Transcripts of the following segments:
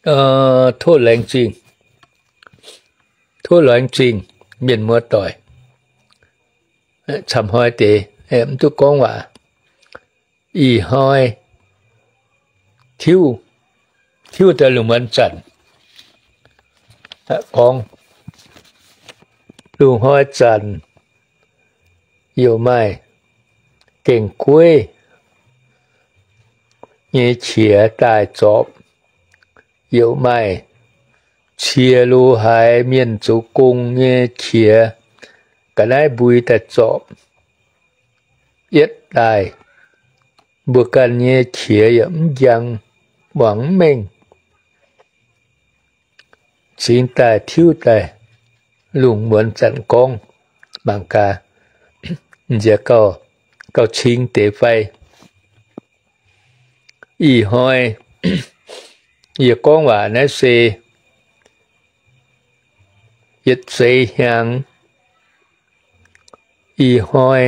Tov laengz zingh, tov laengz zingh mienh muoz-doic, camv hnoi deix mv duqv gorngv waac. Ih hnoi tiuv, tiuv daaih lungh muonz zanc gorngv, lungh hnoi zanc youc maaih gaengh gueiv nyei qiex daaih zorpc, youc maaih cie lo haaix mienh zoux gong nyei qiex ga'naaiv mbui daaih zorpc yietv daaih. Mbuo ganh nyei qiex yaac mv njang, muangx mv mengh. Cingx daaih tiuv daaih lungh muonz zanc gorngv, mangc gaax nziex gauh, gauh cing deix fai. Ih hnoi yie gorngv waac naaiv se yietc seix hnyangx, ih hnoi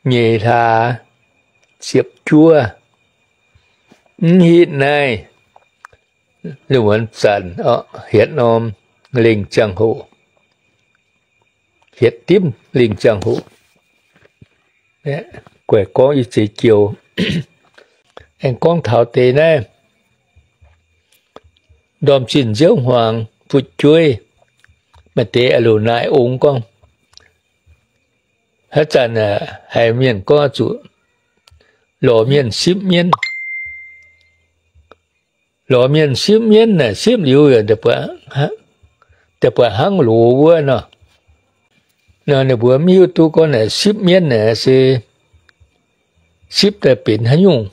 nyeic hlaax ziepc juov, mv hitv naaiv lungh muonz zanc hietc norm lengh ziangh hoc, hietc dimv lengh ziangh hoc. Guaix gorngv ih zeiz joux. Aengx gorngv taux deix naaiv ndorm zinh nziouv hmuangx fu'jueiv, maaih deix aah loc naaic ongx gorngv, haaix zanc haiz mienh gorngv zuqc lorz mienh sipv mienv. Lorz mienh sipv mienv naaic, sipv liuz daaih buatc hnangv loz wuov nor. Nor ninh mbuo mv hiuv duqv gorngv naaic sipv mienv naaic se sipv daaih benx haaix nyungc.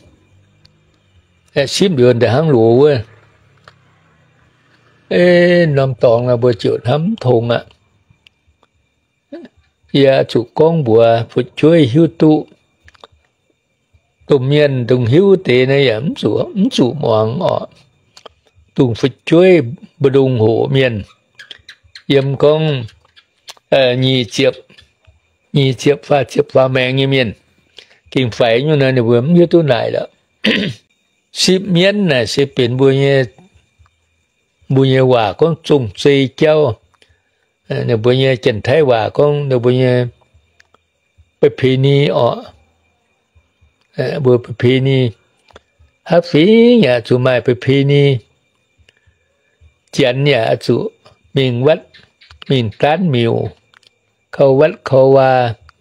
Sipv liuz daaih hnangv loz wuov. Norm dorngx nor mbuo ziouc hnamv mv tong aqv. Yie zuqc gorngv mbuox fu'jueiv hiuv duqv. Domh mienh dongh hiuv deix naaiv yaac mv zuqc, mv zuqc muangx oc. Dongh fu'jueiv mbu'ndongx hoqc mienh, yiem gorngv nyic ziepc, nyic ziepc faah ziepc faaux maengx nyei mienh, gengh faix nyungc naaiv ninh mbuo mv hiuv duqv naaic lorqc. Sipv mienv naaic se benx mbuo nyei, mbuo nyei waac gorngv zong zei jauv. Ninh mbuo nyei Janx-Taiv waac gorngv ninh mbuo nyei ประเพณี oc. Mbuo ประเพณี, haaix fingx yaac zuqc maaih ประเพณี. Janx yaac zuqc mingh วัด, mingh daanv miuc, เข้าวัดเข้าวา,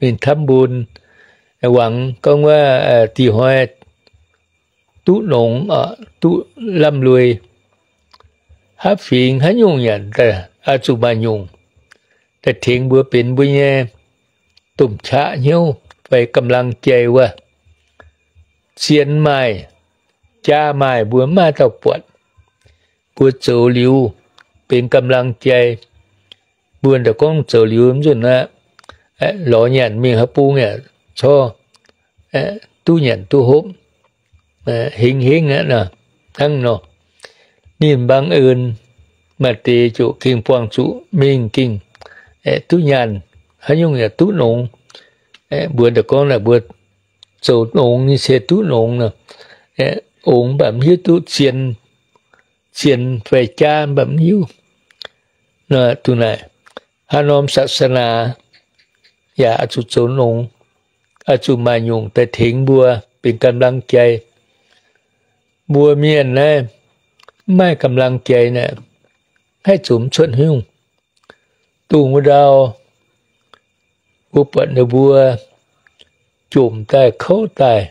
mingh ทำบุญ, wangx gorngv wuov dih hnoi duqv nongx, duqv ร่ำรวย. Haaix fingx haaix nyungc yaac oix zuqc maaih nyungc daaih tengx mbuo benx mbuo nyei domh qaqv hnyouv fai กำลังใจ wuov. Zien maaih, jaa maaih, mbuo mv maaih dauh buatc. Mbuo zoux liuz benx กำลังใจ. Mbuo nda'gorngv zoux liuz mv nzunc aqv, lorz nyanc mingh haaix bung yaac corc duqv nyanc duqv hopv, hingv hingv aqv nor. Hnangv nor, ninh บังเอิญ maaih deix ziouc gengh buangh zuqc mingh gengh duqv nyaanh, haaix nyungc yaac duqv nongx. Mbuo nda'gorngv naaic mbuo zoux nongx nyei se duqv nongx nor. Ongx mv baac mv hiuv duqv zien, zien fai jaav mv baac mv hiuv. Nor duqv naaic, haaix norm ศาสนา yaac oix zuqc zoux nongx, oix zuqc maaih nyungc daaih tengx mbuo benx กำลังใจ. Mbuo mienh naaiv mv maaih กำลังใจ naaic, haih zoux mv cuotv haaix nyungc. Dongh wuov ndau, mbuo buatc ninh mbuo jomc daaih kouv daaih,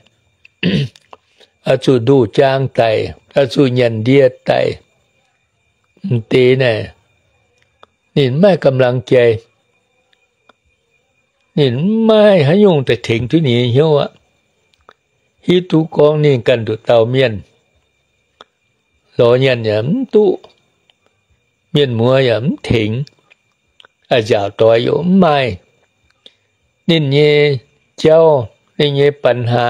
oix zuqc ndoh jaang daic, oix zuqc nyanc ndie daic, m'deix naaic, ninh mv maaih กำลังใจ. Ninh mv maaih haaix nyungc daaih tengx duqv ninh nyei hnyouv aqv. Hiuv duqv gorngv ninh ganh nduqc dauh mienh, lorz nyanc yaac mv duqv, mienh muoz yaac mv tengx, a'nziaauc doix yaac mv maaih. Ninh nyei jauv, ninh nyei ปัญหา,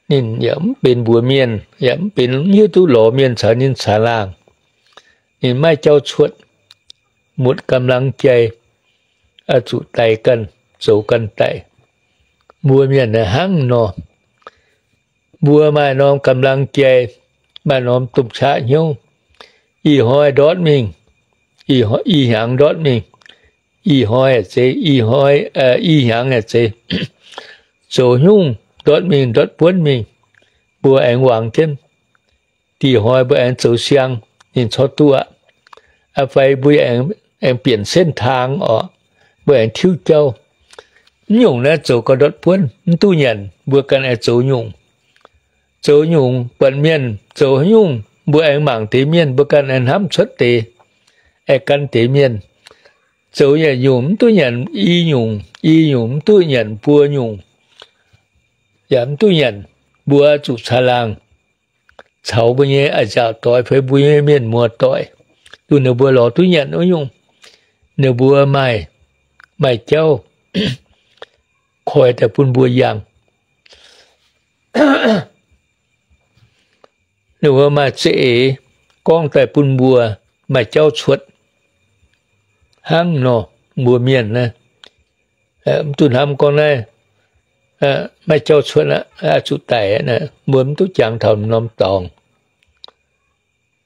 ninh yaac mv benx mbuox mienh, yaac mv benx hiuv duqv lorz mienh caux ninh caangh laangh. Ninh maiv jauv cuotv, หมดกำลังใจ, oix zuqc daix ganh, zoux ganh daic. Mbuo mienh naaiv hnangv nor, mbuo maaih norm กำลังใจ, maaih norm domh qaqv hnyouv. Ih hnoi ndortv mingh, ih hnyangx ndortv mingh, ih hnoi yaac zeiz, ih hnoi, ih hnyangx yaac zeiz. Zoux nyungc ndortv mingh ndortv buonv mingh, mbuo aengx wangx jienv. Dih hnoi mbuo aengx zoux siang, ninh corc duqv aqv. Fai mbuo aengx bienh เส้นทาง oc, mbuo aengx tiuv jauv. Mv nyungc naaiv zoux gau ndortv buonv, mv duqv nyanc, mbuo ganh aengx zoux nyungc. Zoux nyungc buatc mienh zoux haaix nyungc, mbuo aengx mangc deix mienh, mbuo ganh aengx hnamv cuotv deix, aengx gan deix mienh. Zoux nyanc nyungc mv duqv nyanc i nyungc, i nyungc mv duqv nyanc buo nyungc, yaac mv duqv nyanc. Mbuo zuqc caangh laangh caux mbuo nyei a'nziaauc doic fai mbuo nyei mienh muoz-doic, dongh ninh mbuo lorz duqv nyanc wuov nyungc, ninh mbuo maaih, maaih jauv koi daaih bun mbuo yangh. Ninh mbuo maaih za'eix gorngv daaih bun mbuo maaih jauv cuotv. Hnangv nor, mbuo mienh naaiv, mv duqv hnamv gorngv naaiv maiv jauv cuotv aqv, zuqc daic, mbuo mv duqv jangx taux norm dorngx.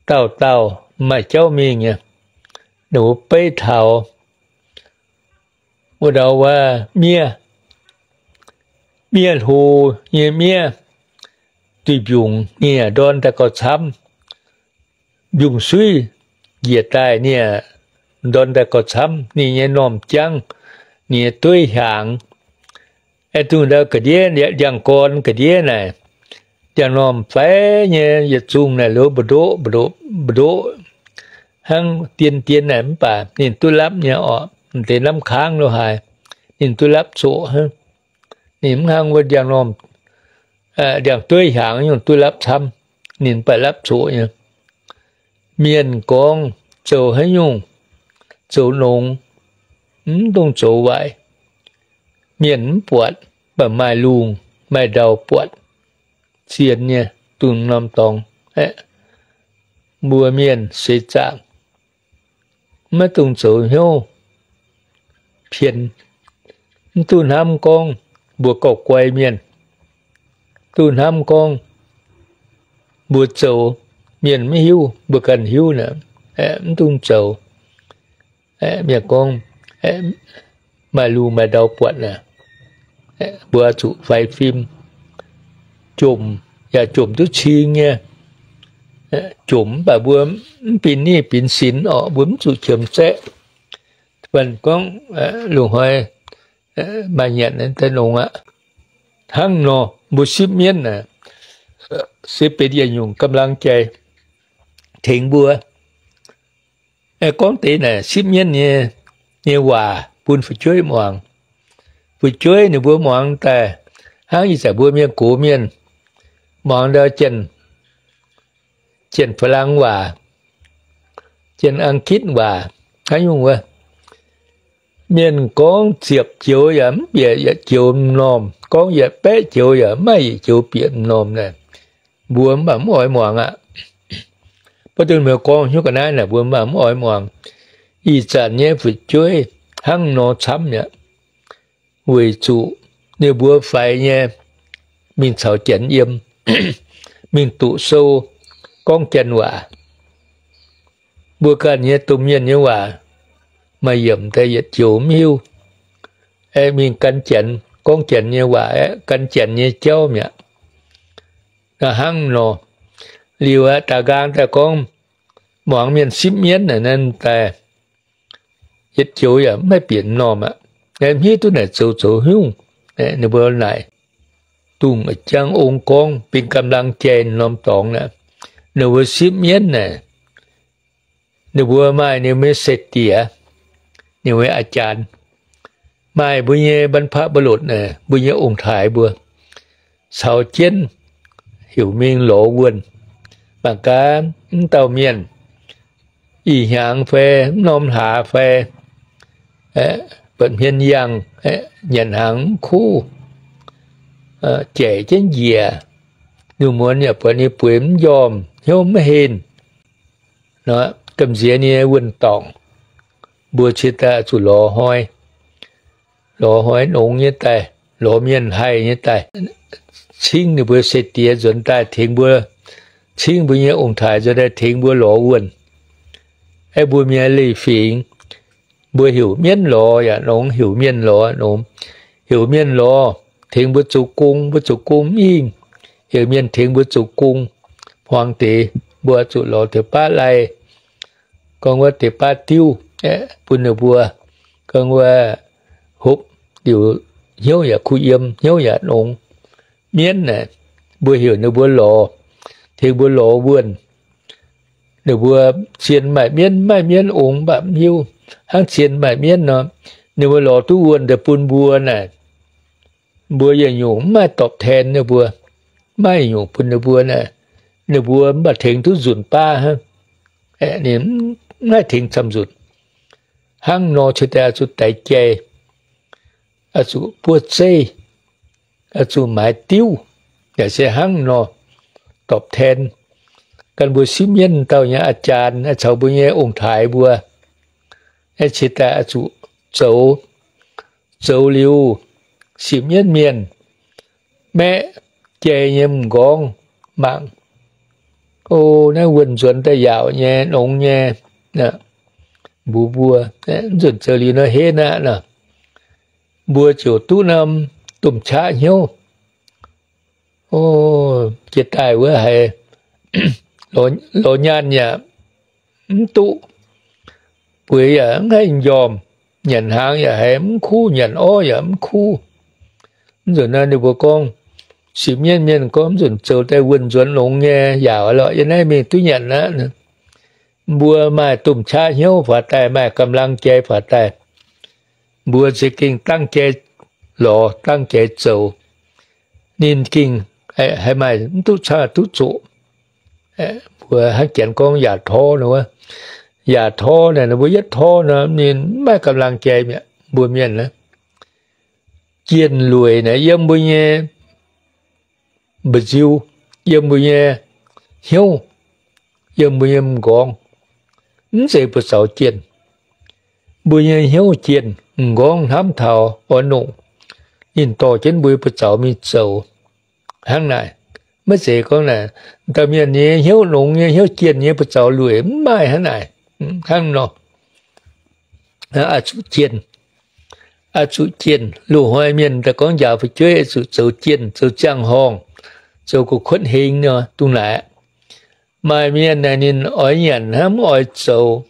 Dauh dauh maaih jauv mingh nyei, ninh mbuo beiv taux wuov dauh wuov miev, miev hlo nyei miev, duih mbiungc nie ndorn daaih gauh camv. Mbiungc-suiv njiec daaih nie ndorn daaih gauh camv. Ninh nyei normh jangv, ninh nyei dueiv hiaangx, aengx dongh ndau ga'ndiev, ndiangx-gorn ga'ndiev naaic, ndiangx-normh faix nyei yietc zungh naaic loz mbu'ndoqv, mbu'ndoqv, hnangv dien dien naaic, mv baac ninh duqv lapv nyei orqc. Deix namv kangv lo haaix, ninh duqv lapv zoqc hnangv. Ninh mv hnangv wuov ndiangx-normh, ndiangx-dueiv hiaangx nyungc duqv lapv camv, ninh mv baac lapv zoqc nyei. Mienh gorngv zoux haaix nyungc, zoux nongx, mv dungx zoux waaic. Mienh mv buatc, mv baac maaih lungh maaih ndau buatc. Zien nyei, dongh norm dorngx aeqv, mbuo mienh seix zaangc maiv dungx zoux hnyouv pien. Mv duqv hnamv gorngv mbuo gauh guai mienh. Duqv hnamv gorngv mbuo zoux, mienh maiv hiuv, mbuo ganh hiuv naaic, mv dungx zoux. Mienh gorngv maaih lungh maaih ndau buatc naaic, mbuo zuqc faix fim, jomc yaac jomc duqv cing nyei. Jomc mv baac mbuo mv binc hnyouv binc sinx orqc, mbuo mv zuqc qiemx zaeqv. Banh gorngv loz-hnoi maaih nyanc daaih longx aqv. Hnangv nor mbuo sipv mienv naaic se benx yietc nyungc กำลังใจ tengx mbuo. Gorngv deix naaic sipv mienv nyei, nyei waac bun fu'jueiv muangx. Fu'jueiv ninh mbuo muangx daaih hnangv ih zanc mbuo mienh gox mienh muangx ndau janx, janx-Faa^lang waac, janx-Ang^kitv waac, hnangv nyungc wuov. Mienh gorngv ziepc joux yaac mv bieqc yietc joux m'normh, gorngv yietc baeqv joux yaac mv maaih yietc joux bieqc m'normh naaic, mbuo mv baac mv oix muangx aqv. Mv dungx meih gorngv hnyouv ga'naaiv naaic mbuo mv baac mv oix muangx. Ih zanc nyei fu'jueiv hnangv nor camv mi'aqv. Weic zuqc ninh mbuo faix nyei mingh caux janx yiem, mingh doqc sou gorngv janx waac. Mbuo ganh nyei domh mienh nyei waac maaih yiemc daaih yietc joux mv hiuv. Aeqv, mingh gan janx, gorngv janx nyei waac aeqv, gan janx nyei jauv mi'aqv. Hnangv nor, liuz aqv, da'nqaang daaih gorngv muangx mienh sipv mienv naaic, naaiv daaih yietc joux yaac mv maaih bieqc m'normh aqv. Mv hiuv duqv naaic zoux zoux hnyouv. Ninh mbuo naaic, dongh jangv ong gorngv benx กำลังใจ norm dorngx naaic, ninh mbuo sipv mienv naaic, ninh mbuo maaih ninh mbuo nyei sai-diex, ninh mbuo nyei a'jaan, maaih mbuo nyei บรรพบุรุษ naaic, mbuo nyei ong-taaix mbuo caux jienv heuc mingh lorz wuonh. Mangc gaax mv dauh mienh ih hnyangx fai mv norm hlaax fai buatc hmien yangh, nyanc hnaangx mv kuv, jaic jienv njiec, nyungc muonz yaac buatc ninh bueix mv njormh, hnyouv mv henh. Gamh nziex ninh nyei wuonh dorngc, mbuo cingx daaih zuqc lorz hnoi, lorz hnoi nongx nyei daaih, lorz mienh haih nyei daaih, cingv ninh mbuo sai-diex nzuonx daaih tengx mbuo cingv mbuo nyei ong-taaix nzuonx daaih tengx mbuo lorz wuonh. Aeqv, mbuo mienh leiz-fingx, mbuo heuc mienv lorz yaac nongx, heuc mienh lorz nongx. Heuc mienh lorz tengx mbuo zoux gong, mbuo zoux gong mv hingh. Heuc mienh tengx mbuo zoux gong, hmuangx deix mbuo zuqc lorz deix baav lai, gorngv wuov deix baav diuv, aeqv, bun ninh mbuo gorngv wuov hopv liuz hnyouv yaac kuh yiem, hnyouv yaac nongx. Mienv naaic, mbuo heuc ninh mbuo lorz tengx mbuo lorz wuonh. Ninh mbuo zien maaih mienv, maaih mienv ong mv baac mv hiuv hnangv zien maaih mienv nor, ninh mbuo lorz duqv wuonh daaih bun mbuo naaic, mbuo yietc nyungc mv maaih dorpc ten ninh mbuo, mv maaih nyungc bun ninh mbuo naaic, ninh mbuo mv baac tengx duqv nzunc baav hnangv. Ninh mv haih tengx camv nzunc. Hnangv nor cingx daaih oix zuqc daix jai, oix zuqc buov zeiv, oix zuqc maaiz diuv, yaac se hnangv nor dorpc ten. Gan mbuo sipv mienv dauh nyei a'jaan caux mbuo nyei ong-taaix mbuo, cingx daaih oix zuqc zoux, zoux liuz sipv mienv mienh maeqv jai nyei m'nqorngv mangc, o, naaiv wuonh nzuonx daaih yaauc nyei, nongx nyei, mbuox mbuo, mv nzunc zoux liuz nor henv aqv nor, mbuo ziouc duqv norm domh qaqv hnyouv. O, jiex daaih wuov haiz lorz nyaanh yaac mv duqv, bueix yaac mv haih m'njormh, nyanc hnaangx yaac haiz mv kuv, nyanc orv yaac mv kuv. Mv nzunc naaiv ninh mbuo gorngv, sipv mienv mienh gorngv mv nzunc zoux daaih wuonh nzuonx longx nyei, yaauc lorqc, yiem naaiv mingh duqv nyanc aqv. Mbuo maaih domh qaqv hnyouv faaux daaih, maaih กำลังใจ faaux daaih, mbuo za'gengh dangv jai lorz, dangv jai zoux, ninh gengh haih maaih mv duqv cangv duqv zoqc. Mbuo hnangv janx gorngv yaac tor nor wuov, yaac tor naaic, ninh mbuo yietv tor nor ninh mv maaih กำลังใจ mi'aqv. Mbuo mienh naaiv jienh lueic naaic yiem mbuo nyei mba'nziu, yiem mbuo nyei hnyouv, yiem mbuo nyei m'nqorngv, mv zeiz buoz-zaux jienh. Mbuo nyei hnyouv jienh, m'nqorngv hnamv taux oix nongc, ninh dorh jienv mbuo nyei buoz-zaux mingh zoux. Hnangv naaic, maiv zeiz gorngv naaic, dauh mienh nyei hnyouv nongx nyei, hnyouv jienh nyei buoz-zaux lueic, mv maaih hnangv naaic. Hnangv nor, oix zuqc jienh, oix zuqc jienh. Loz-hnoi mienh daaih gorngv njaaux fu'jueiv oix zuqc zoux jienh, zoux ziangh horngh, zoux gu'kuotv heng nor, dongh naaic. Maaih mienh naaic ninh oix nyanc hnangv mv oix zoux,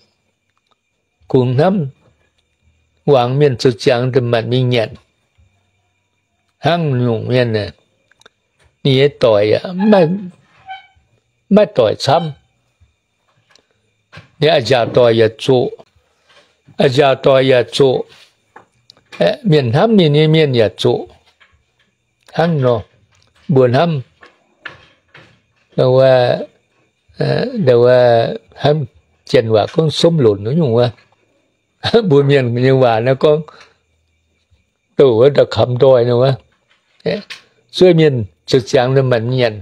kungx hnamv wangx mienh zoux ziangx daaih manc mingh nyanc. Hnangv nyungc mienh, ninh nyei doic yaac maiv doic camv. Ninh a'nziaauc doic yaac zoqc, a'nziaauc doic yaac zoqc, mienh hnamv ninh nyei mienh yaac zoqc. Hnangv nor, mbuo hnamv, hnamv janx waac gorngv somv lonc wuov nyungc wuov. Mbuo mienh nyei waac naaiv gorngv, douc wuov ndau-kamx ndoih nor wuov, zuov mienh zoux ziangx nor manc nyanc.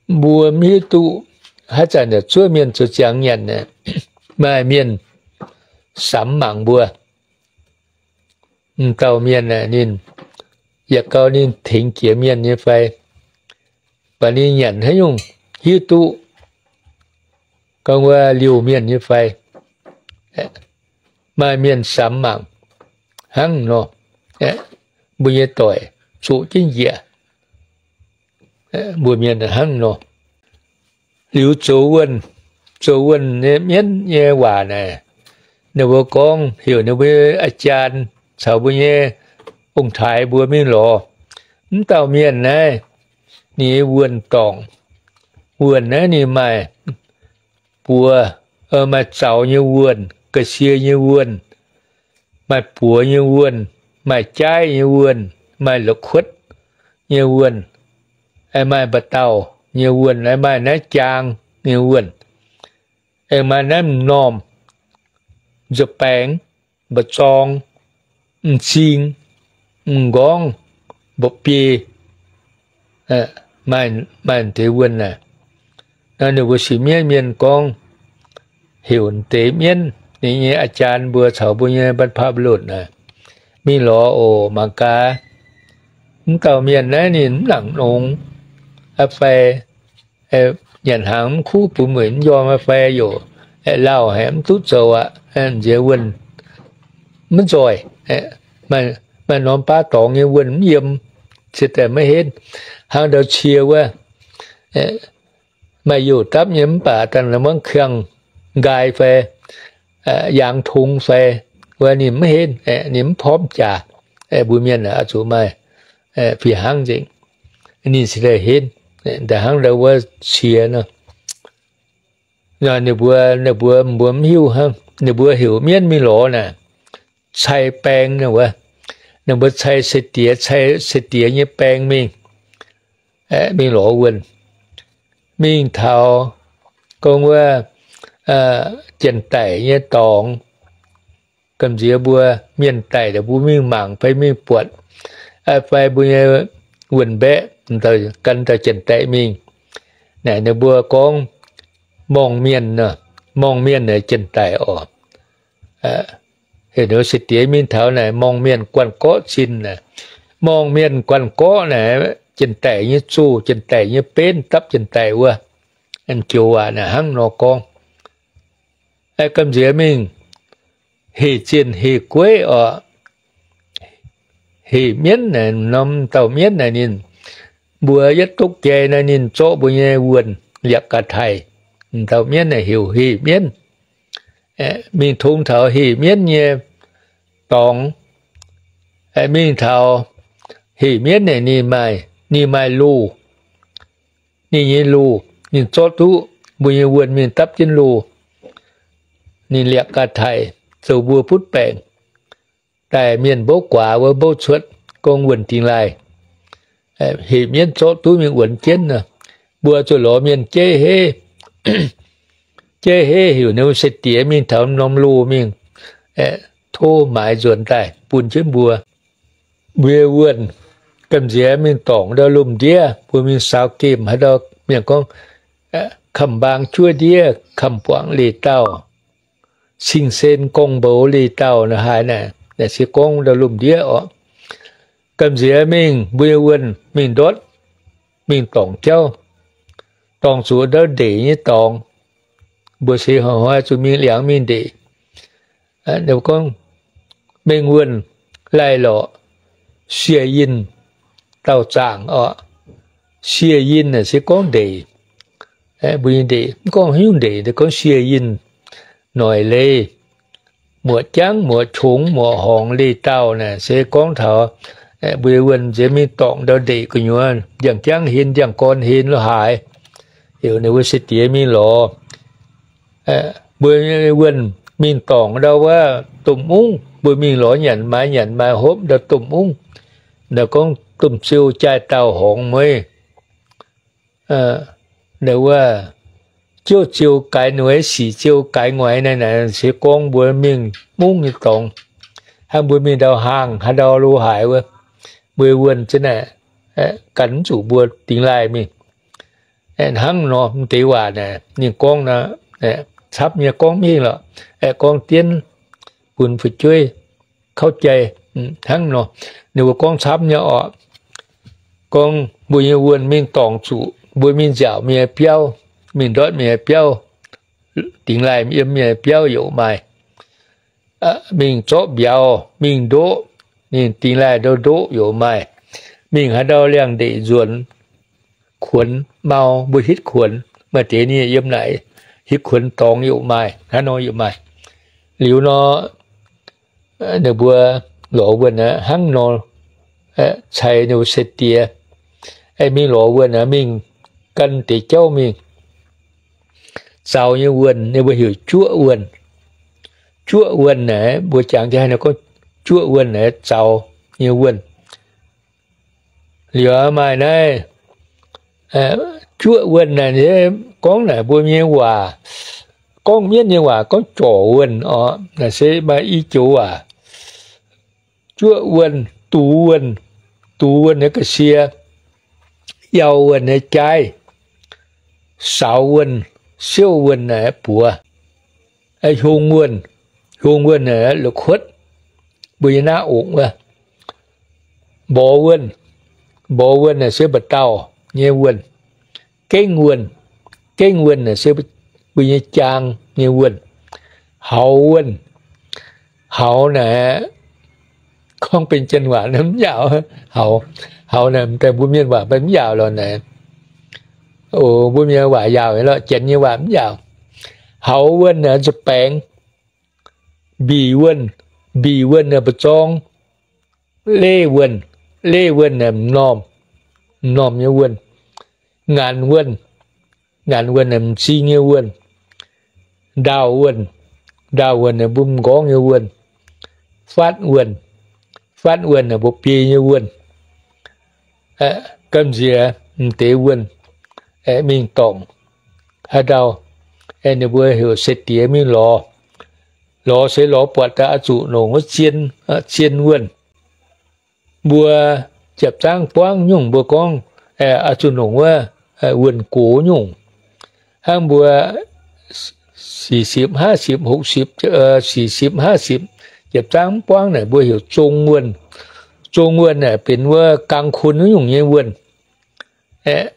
Mbuo mv hiuv duqv haaix zanc yaac zuov mienh zoux ziangx nyanc, maaih mienh samx mangc mbuo. M'dauh mienh aeqv, ninh yaac gau ninh tengx jiex mienh nyei fai, baac ninh nyanc haaix nyungc hiuv duqv gorngv wuov liouh mienh nyei fai. Maaih mienh samx mangc hnangv nor, mbuo nyei doic zoqc jienv njiec. Mbuo mienh hnangv nor. Liuz zoux wuonh, zoux wuonh nyei mienv nyei waac naaic, ninh mbuo gorngv heuc ninh mbuo a'jaan caux mbuo nyei ong-taaix mbuo mingh lorz. Mv dauh mienh naaiv, ninh nyei wuonh dorngc. Wuonh naaiv ninh maaih buoz, maaih zaux nyei wuonh, ga'sie nyei wuonh, maaih buoz nyei wuonh, maaih jaaiv nyei wuonh, maaih la'kuotv nyei wuonh, maaih mba'dauh nyei wuonh, maaih naaiv jaang nyei wuonh, aengx maaih naaiv m'normh, nzuih baengx, mba'zorng, m'zing, m'nqorngv, mba'biei, maaih deix wuonh naaic. Naaiv ninh mbuo sipv mienv mienh gorngv heuc deix mienv, ninh nyei a'jaan mbuo caux mbuo nyei บรรพบุรุษ naaic, mingh lorz oc. Mangc gaax, mv dauh mienh naaiv ninh mv nangc nongx aqv fai? nyanc hnaangx mv kuv bun mueic mv njormh fai youc lauh haic mv duqv zoux aqv. Nziex wuonh mv nzoih, maaih norm baav dorngx nyei wuonh mv yiem, ciex daaih maiv henv. Hnangv ndau cie wuov, maaih youh dapv nyei mv baac dangh muangv kiang nqaai fai yaangz tong fai, wuov ninh mv henv, ninh mv pormv jaax. Mbuo mienh oix zuqc maaih fih hnangv nzengc, ninh cingx daaih henv. Daaih hnangv ndau wuov cie nor, ninh mbuo, ninh mbuo, mbuo mv hiuv hnangv. Ninh mbuo heuc mienv mingh lorz naaic, cai baeng naaic wuov. Ninh mbuo cai se-diex, cai se-diex nyei baeng mingh, mingh lorz wuonh. Mingh taux gorngv wuov janx-daic nyei dorngx, gamh nziex mbuo mienh daic mbuo mingh mangc fai mingh buatc, fai mbuo nyei wuonh mbaeqc gan dauh janx-daic mingh. Naaic ninh mbuo gorngv morngh mienh, morngh mienh naaic janx-daic oc. Heuc ninh se-diex mingh taux naaic morngh mienh guanh gorqv zinh naaic. Morngh mienh guanh gorqv naaic, janx-daic nyei zuh, janx-daic nyei benv, dapv janx-daic wuov. Joux waac naaic hnangv nor gorngv. Gamh nziex mingh heh zienh heh gueiv oc. Heh mienv naaic, norm dauh mienv naaic ninh, mbuo yietv duqv jai naaic ninh zorqv mbuo nyei wuonh liakc ga'taic. Dauh mienv naaic heuc heh mienv. Mingh tong taux heh mienv nyei dorngx. Mingh taux heh mienv naaic ninh maaih, ninh maaih loh. Ninh nyei loh, ninh zorqv duqv mbuo nyei wuonh mingh dapv jienv loh. Ninh liakc ga'taic zoux mbuo butv baengc. Daaih mienh mbouv guaax wuov mbouv cuotv gorngv wuonh dingx laaih, heh mienv zorqv duqv mingh wuonx jienv nor. Mbuo zuqc lorz mienh jeiv heiv, jeiv heiv heuc ninh se-diex mingh taux norm loh mingh, tov maaiz nzuonx daaih bun jienv mbuo. Mbuo wuonh gamh nziex mingh dorngc ndau lomh ndiev, mbuo mingh saaux gemh haaix ndau, mienh gorngv, kamv-mbaang juov ndiev, kamv-buangc leih dauh, cing-sen gorngv-mboux leih dauh naaic haaix naaic, naaic se gorngv ndau lomh ndiev oc. Gamh nziex mingh mbuo nyei wuonh mingh ndortv, mingh dorngc jauv, dorngc zuqc ndau ndeic nyei dorngx. Mbuo se hnoi-hnoi zuqc mingh liangx mingh ndeic. Gorngv mengh wuonh laih lorqc, sie yinh dauh zaangc oc. Sie yinh naaic se gorngv ndeic. Mbuo nyei ndeic mv gorngv haaix nyungc ndeic, gorngv sie yinh noic leiz, muoc jangv, muoc qongx, muoc horngz leih dauh naaic se gorngv taux mbuo nyei wuonh nziex mingh dorngc ndau ndeic gu'nyuoz, ndiangx-jangv hen, ndiangx-gorn hen lo haaix, heuc ninh mbuo se-diex mingh lorz. Mbuo nyei wuonh mingh dorngc ndau wuov domh mungv, mbuo mingh lorz nyanc maaiz, nyanc maaiz hopv ndau domh mungv. Ndau gorngv domh ziou jaaix dauh horngz mueiz. Wuov, ziouv ziou gaaix noiz, sic ziou gaaix ngoix naaic, naaic se gorngv mbuo mingh mungv nyei dorngx. Hnangv mbuo mingh ndau hnaangx haaix ndau lo haaix wuov, mbuo wuonh za'naaic gan mv zuqc mbuo dingx laaih mingh. Hnangv nor, m'deix waac naaic ninh gorngv nor, camv nyei gorngv mv hingh lorqc. Gorngv dienv bun fu'jueiv kauv jai hnangv nor. Ninh mbuo gorngv camv nyei orqc. Gorngv mbuo nyei wuonh mingh dorngc zuqc mbuo mingh nziaauc mienh biauv, mingh ndortv mienh biauv, dingx laaih yiem mienh biauv yaac maaih. Mingh zorqv mbiauz, mingh ndoqv, ninh dingx laaih ndau ndoqv yaac maaih. Mingh haaix ndau liangx-ndeic nzuonx, kuonx mau, mbuo hitv kuonx, maaih deix ninh yiem naaic hitv kuonx dorngx yaac maaih, hnangv nor yaac maaih. Liuz nor, ninh mbuo lorz wuonh hnangv nor, cai ninh mbuo se-diex mingh lorz wuonh, mingh gan deix jauv mingh. Zaux nyei wuonh ninh mbuo heuc juoqv wuonh. Juoqv wuonh naaic mbuo jangx jienv haaix nor gorngv juoqv wuonh naaic zaux nyei wuonh. Liuz maaih naaiv juoqv wuonh naaic, gorngv naaic mbuo nyei waac, gorngv mienv nyei waac gorngv jorc wuonh orqc. Naaic se maaih i joux waac. Juoqv wuonh, dux wuonh, dux wuonh naaiv ga'sie, yau wuonh naaiv jaaiv, saaux wuonh, siouv wuonh naaiv buoz, hiong wuonh, hiong wuonh naaiv la'kuotv, mbuo nyei naqv ongc wuov. Mborx wuonh, mborx wuonh naaiv se mba'dauh nyei wuonh. Gengh wuonh, Gengh wuonh naaic se mbuo nyei jaang nyei wuonh. Haux wuonh. Haux naaic, gorngv benx janx waac mv njaaux. Haux, haux naaic daaih mbuo mienh waac mv njaaux lorqc naaic. O, mbuo mienh waac njaaux lorqc, janx nyei waac mv njaaux. Haux wuonh naaic zuqc baengx. Mbic wuonh, mbic wuonh naaic mbu'zorng. Leiz wuonh, leiz wuonh naaic m'normh, m'normh nyei wuonh. Ngaanc wuonh, ngaanc wuonh naaic m'zing nyei wuonh. Ndaauh wuonh, ndaauh wuonh naaic mbuo m'nqorngv nyei wuonh. Fatv wuonh, fatv wuonh naaic mbuo biei nyei wuonh. Gamh nziex m'deix wuonh mingh dorngc haaix ndau, ninh mbuo heuc se diex mingh lorz. Lorz se lorz buatc daaih oix zuqc nongc wuov zien, zien wuonh. Mbuo jiepc zaangv buangv nyungc mbuo gorngv oix zuqc nongc wuov wuonh gox nyungc. Hnangv mbuo สี่สิบ ห้าสิบ หกสิบ, สี่สิบ ห้าสิบ, jiepc zaangv mv buangv naaic mbuo heuc zong wuonh. Zong wuonh naaic benx wuov กลางคืน wuov nyungc nyei wuonh. Aeqv,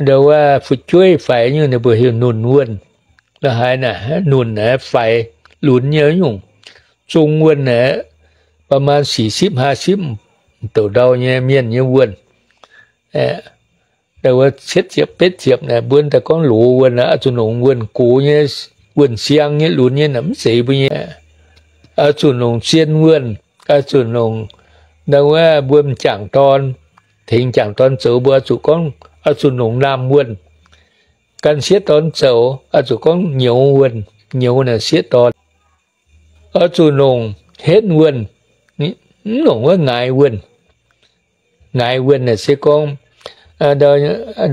ndau wuov fu'jueiv faix nyungc ninh mbuo heuc nunc wuonh. La'haaix naaic nunc naaic faix lunx nyei nyungc. Zong wuonh naaic ประมาณ สี่สิบ ห้าสิบ douc ndau nyei mienh nyei wuonh. Ndau wuov cietv ziepc betv ziepc naaic mbuo daaih gorngv loz wuonh naaic, oix zuqc nongc wuonh gox nyei, wuonh siang nyei, lunx nyei naaic mv zeiz mbuo nyei. Oix zuqc nongc zien wuonh, oix zuqc nongc ndau wuov mbuo m'jangc dorn, tengx m'jangc dorn zoux mbuo oix zuqc gorngv oix zuqc nongc naamh wuonh. Gan sieqv dorn zoux oix zuqc gorngv nyouz wuonh, nyouz naaic sieqv dorn. Oix zuqc nongc henv wuonh, mv nongc wuov ngaix wuonh. Ngaix wuonh naaic se gorngv ndau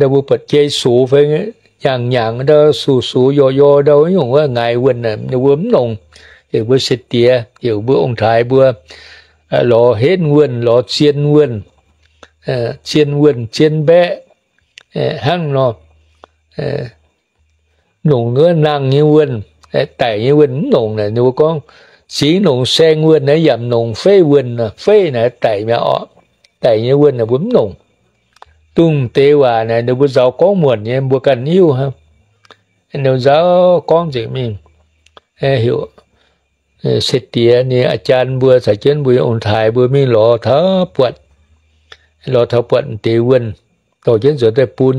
mbuo buatc jei sox fai nyangc nyangc ndau, sox sox yorc yorc ndau, nyungc wuov ngaix wuonh naaic ninh mbuo mv nongc. Heuc mbuo se diex, heuc mbuo ong-taaix mbuo lorz henv wuonh, lorz zien wuonh, zien wuonh, zien mbaeqv, hnangv nor. Nongc wuov nangh nyei wuonh, daic nyei wuonh mv nongc naaic, ninh mbuo gorngv singx nongc saeng wuonh naaic, yaac nongc feiv wuonh, feiv naaic daic mi'aqv orqc. Daic nyei wuonh naaic mbuo mv nongc. Dongh deix waac naaic ninh mbuo nzaaux gorngv muonc nyei, mbuo ganh hiuv hnangv. Ninh nzaaux gorngv nzengc mingh, heuc se diex ninh a'jaan mbuo caux jienv mbuo nyei ong-taaix mbuo mingh lorz taux buatc, lorz taux buatc m'deix wuonh, dorh jienv nzuonx daaih bun,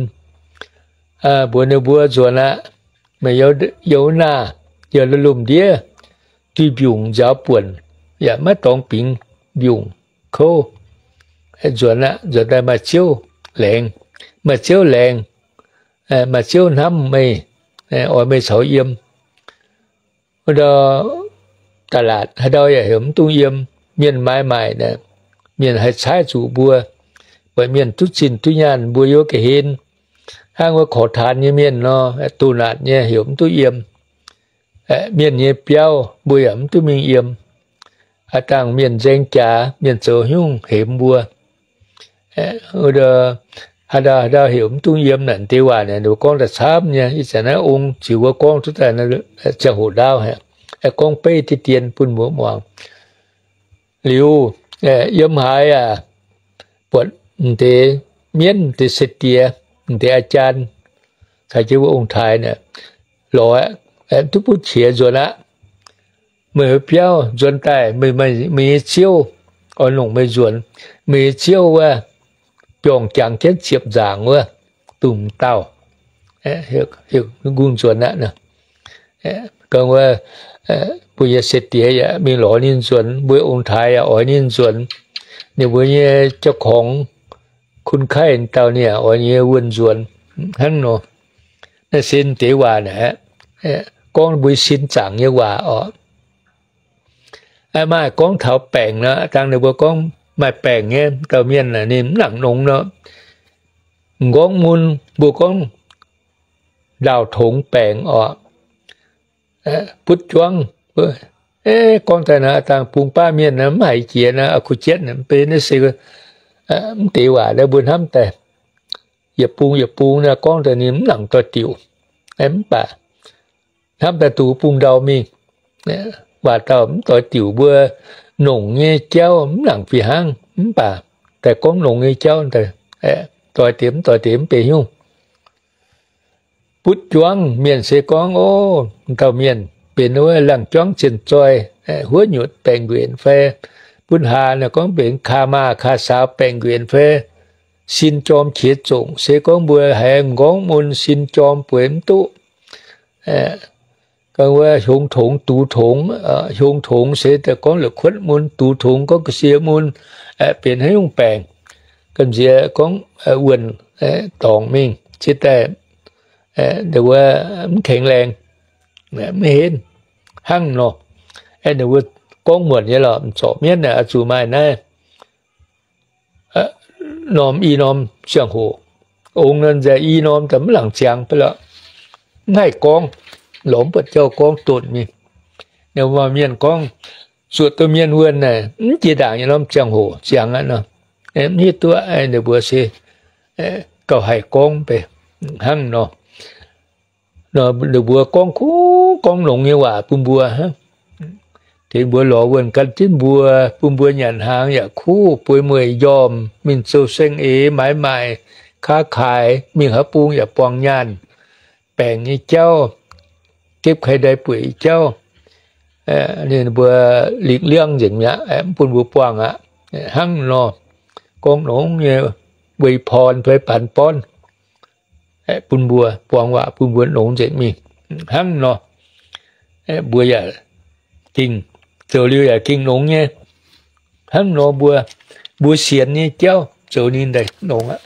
mbuox ninh mbuo nzuonx aqv. Meih youz naah, youz lomh ndiev, duih mbiungc nziaaux buonc, yaac maiv dorngx bingx mbiungc kouv. Nzuonx aqv, nzuonx daaih maaih ziouv laengz, maaih ziouv laengz, maaih ziouv hnamv meih, oix meih caux yiem. Wuov ndau, ตลาด haaix ndau yaac heuc mv dungx yiem. Mienh maaiz maaic naaic, mienh haih caaiv zuqc mbuo. Weic mienh duqv zinh duqv nyaanh mbuo yiem ga'hlen, hnangv wuov korv taan nyei mienh nor, doh naatc nyei heuc mv dungx yiem. Mienh nyei biauv mbuo yaac mv dungx mingh yiem. Aav dangh mienh nzaeng jaax, mienh zoux haaix nyungc hemx mbuo. Haaix ndau haaix ndau heuc mv dungx yiem naaic, deix waac naaic ninh mbuo gorngv daaih camv nyei. Ih zanc naaiv ong ziux wuov gorngv duqv daaih ziangh hoc ndaauv, gorngv beiv diqv dien bun mbuo muangx. Liuz, yiem haaix aac, buatc m'deix mienv, m'deix se diex, m'deix a'jaan, caux jienv wuov ong-taaix naaic, lorz aqv, duqv butv qiex nzuonx aqv. Meih wuov biauv nzuonx daaih, meih, meih nyei ziouv oix longc meih nzuonx. Meih nyei ziouv wuov, biorngh jangx jienv ziepc nzaangc wuov, dongh m'dauh, heuc, heuc kungx nzuonx aqv. Gorngv wuov, mbuo nyei se diex yaac mingh lorz ninh nzuonx, mbuo ong-taaix yaac oix ninh nzuonx. Ninh mbuo nyei เจ้าของ คุณใคร่ dauh ninh yaac oix ninh nyei wuonh nzuonx. Hnangv nor, naaiv se deix waac naaic, gorngv mbuo sin zaangc nyei waac orqc. Maaih gorngv taux baengc nor, dangh ninh mbuo gorngv maaih baengc nyei dauh mienh naaic ninh mv nangc nongx nor, m'nqorngv mun mbuo gorngv ndaauh tongx baengc orqc. Butv juangv, gorngv daaih naaic, dangh bung baav mienh mv haiz jiex naaic, kuh jietv naaic, mv bei naaiv se mv deix waac naaiv mbuo hnamv daaih. Yietc bung yietc bung naaiv gorngv daaih ninh mv nangc doix-diuc. Mv baac hnamv daaih duqv bung ndau mingh, waac dauh mv doix-diuc, mbuo nongc nyei jauv mv nangc fih hnangv. Mv baac daaih gorngv nongc nyei jauv, doix deix mv doix deix mv bei nyungc. butv juangv. Mienh se gorngv, o, dauh mienh benx wuov laangh juangv zienh zoih, huov nyutc baengc nquenc fai butv hlaax nor gorngv benx kaa maah kaa saaux baengc nquenc fai sin jorm qiex zongc. Se gorngv mbuo haiz m'nqorngv mun sin jorm bueix mv duqv, gorngv wuov hiong tongx duqv tongx, hiong tongx se gorngv la'kuotv mun, duqv tongx gorngv ga'sie mun, benx haaix nyungc baengc, gamh nziex gorngv wuonh dorngc mingh ciex daaih wuov mv kengx laengz, mv henv hnangv nor. Ninh mbuo gorngv muonc nyei lorqc, m'zorc mienv naaic oix zuqc maaih naaiv norm i norm ziangh hoc. Ong nor nzaaih i norm daaih mv laangc ziangx ba'laqc, mv haih gorngv, lorz mv buatc jauv gorngv donc mingh. Ninh mbuo mienh gorngv, zuoqc duqv mienh wuonh naaic mv jiex ndaangc nyei norm ziangh hoc ziangx aqv nor, mv hiuv duqv. Ninh mbuo se gauh haih gorngv beiv hnangv nor. Ninh mbuo gorngv kuv gorngv longx nyei waac bun mbuo hnangv. Tengx mbuo lorz wuonh gan jienv mbuo, bun mbuo nyanc hnaangx yaac kuv, bueix mueiz njormh, mingh zoux saeng-eix maaiz maaic, kaav kaaix, mingh haaix bung yaac buangh nyaanh, baengc nyei jauv, gepv kai ndai bueix nyei jauv, ninh mbuo lingh liangv nzengc mi'aqv, mv bun mbuo buangh aqv. Hnangv nor, gorngv longx nyei, wei porn fai paanx born bun mbuo, buangh waac bun mbuo longx nzengc mingh. Hnangv nor, mbuo yaac gengh zoux liuz yaac gengh longx nyei. Hnangv nor mbuo, mbuo sienx nyei jauv zoux ninh daaih longx aqv.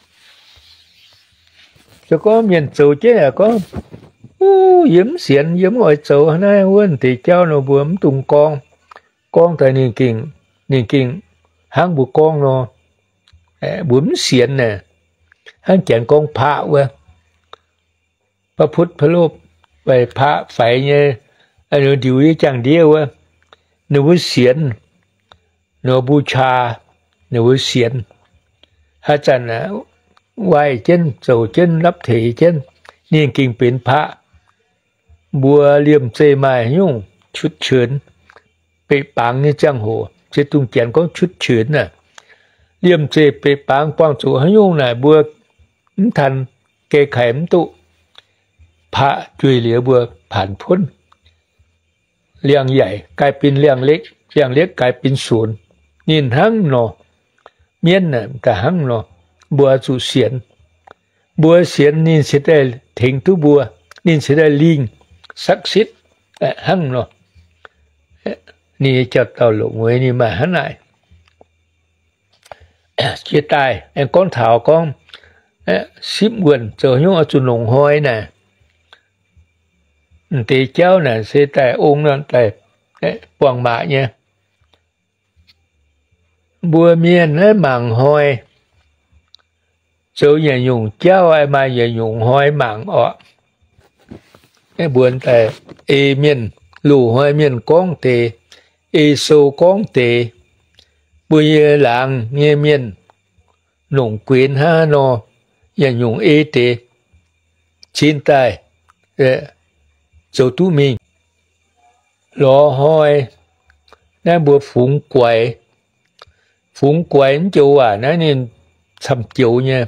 Se gorngv mienh zoux jienv yaac gorngv, yie mv sienx, yie mv oix zoux naaiv wuov deix jauv nor, mbuo mv dungx gorngv. Gorngv daaih ninh gengh, ninh gengh hnangv mbuo gorngv nor, mbuo mv sienx naaic. Hnangv janx gorngv paqv wuov, paqv putv paqv lopv, fai paqv faix nyei, ndiux yie jangx ndiev wuov, ninh mbuo sienx, ninh mbuo บูชา, ninh mbuo sienx. Haaix zanc waaic jienv, zoux jienv, lapv teix jienv, ninh gengh benx paqv. Mbuo liemh zeih maaih nyungc ฉุกเฉิน, beiv bangx nyei ziangh hoc, se dungh janx gorngv ฉุกเฉิน naaic. Liemh zeih beiv bangx buangh zuqc haaix nyungc naaic mbuo mv ทัน, แก้ไข mv duqv, paqv jueiv liuz mbuo paanx punv. Liangh yaic กลายเป็นเรื่องเล็ก, เรื่องเล็ก กลายเป็นศูนย์. Ninh hnangv nor, mienv naaic daaih hnangv nor, mbuo zuqc sienx. Mbuo sienx ninh se daaih tengx duqv mbuo, ninh se daaih lingh ศักดิ์สิทธิ์ hnangv nor. Ninh nyei jauv-dauh loz-mueiz ninh maaih hnangv naaic. Jiex daaih aengx gorngv taux gorngv sipv wuonh zoux haaix nyungc oix zuqc nongc hnoi naaic. M'deix jauv naaic se daaih ong nor daaih buangh maac nyei. Mbuo mienh naaiv mangc hnoi zoux yietc nyungc jauv maaih yietc nyungc hnoi mangc orqc. Mbuo daaih ei mienh, loz-hnoi mienh gorngv deix, ei sou gorngv deix, mbuo nyei laangz nyei mienh nongc guenx hnangv nor, yietc nyungc ei deix cin daaih zoux duqv mingh. Lorz hnoi naaiv mbuo fungx guaix, fungx guaix mv joux waac naaiv ninh camv joux nyei.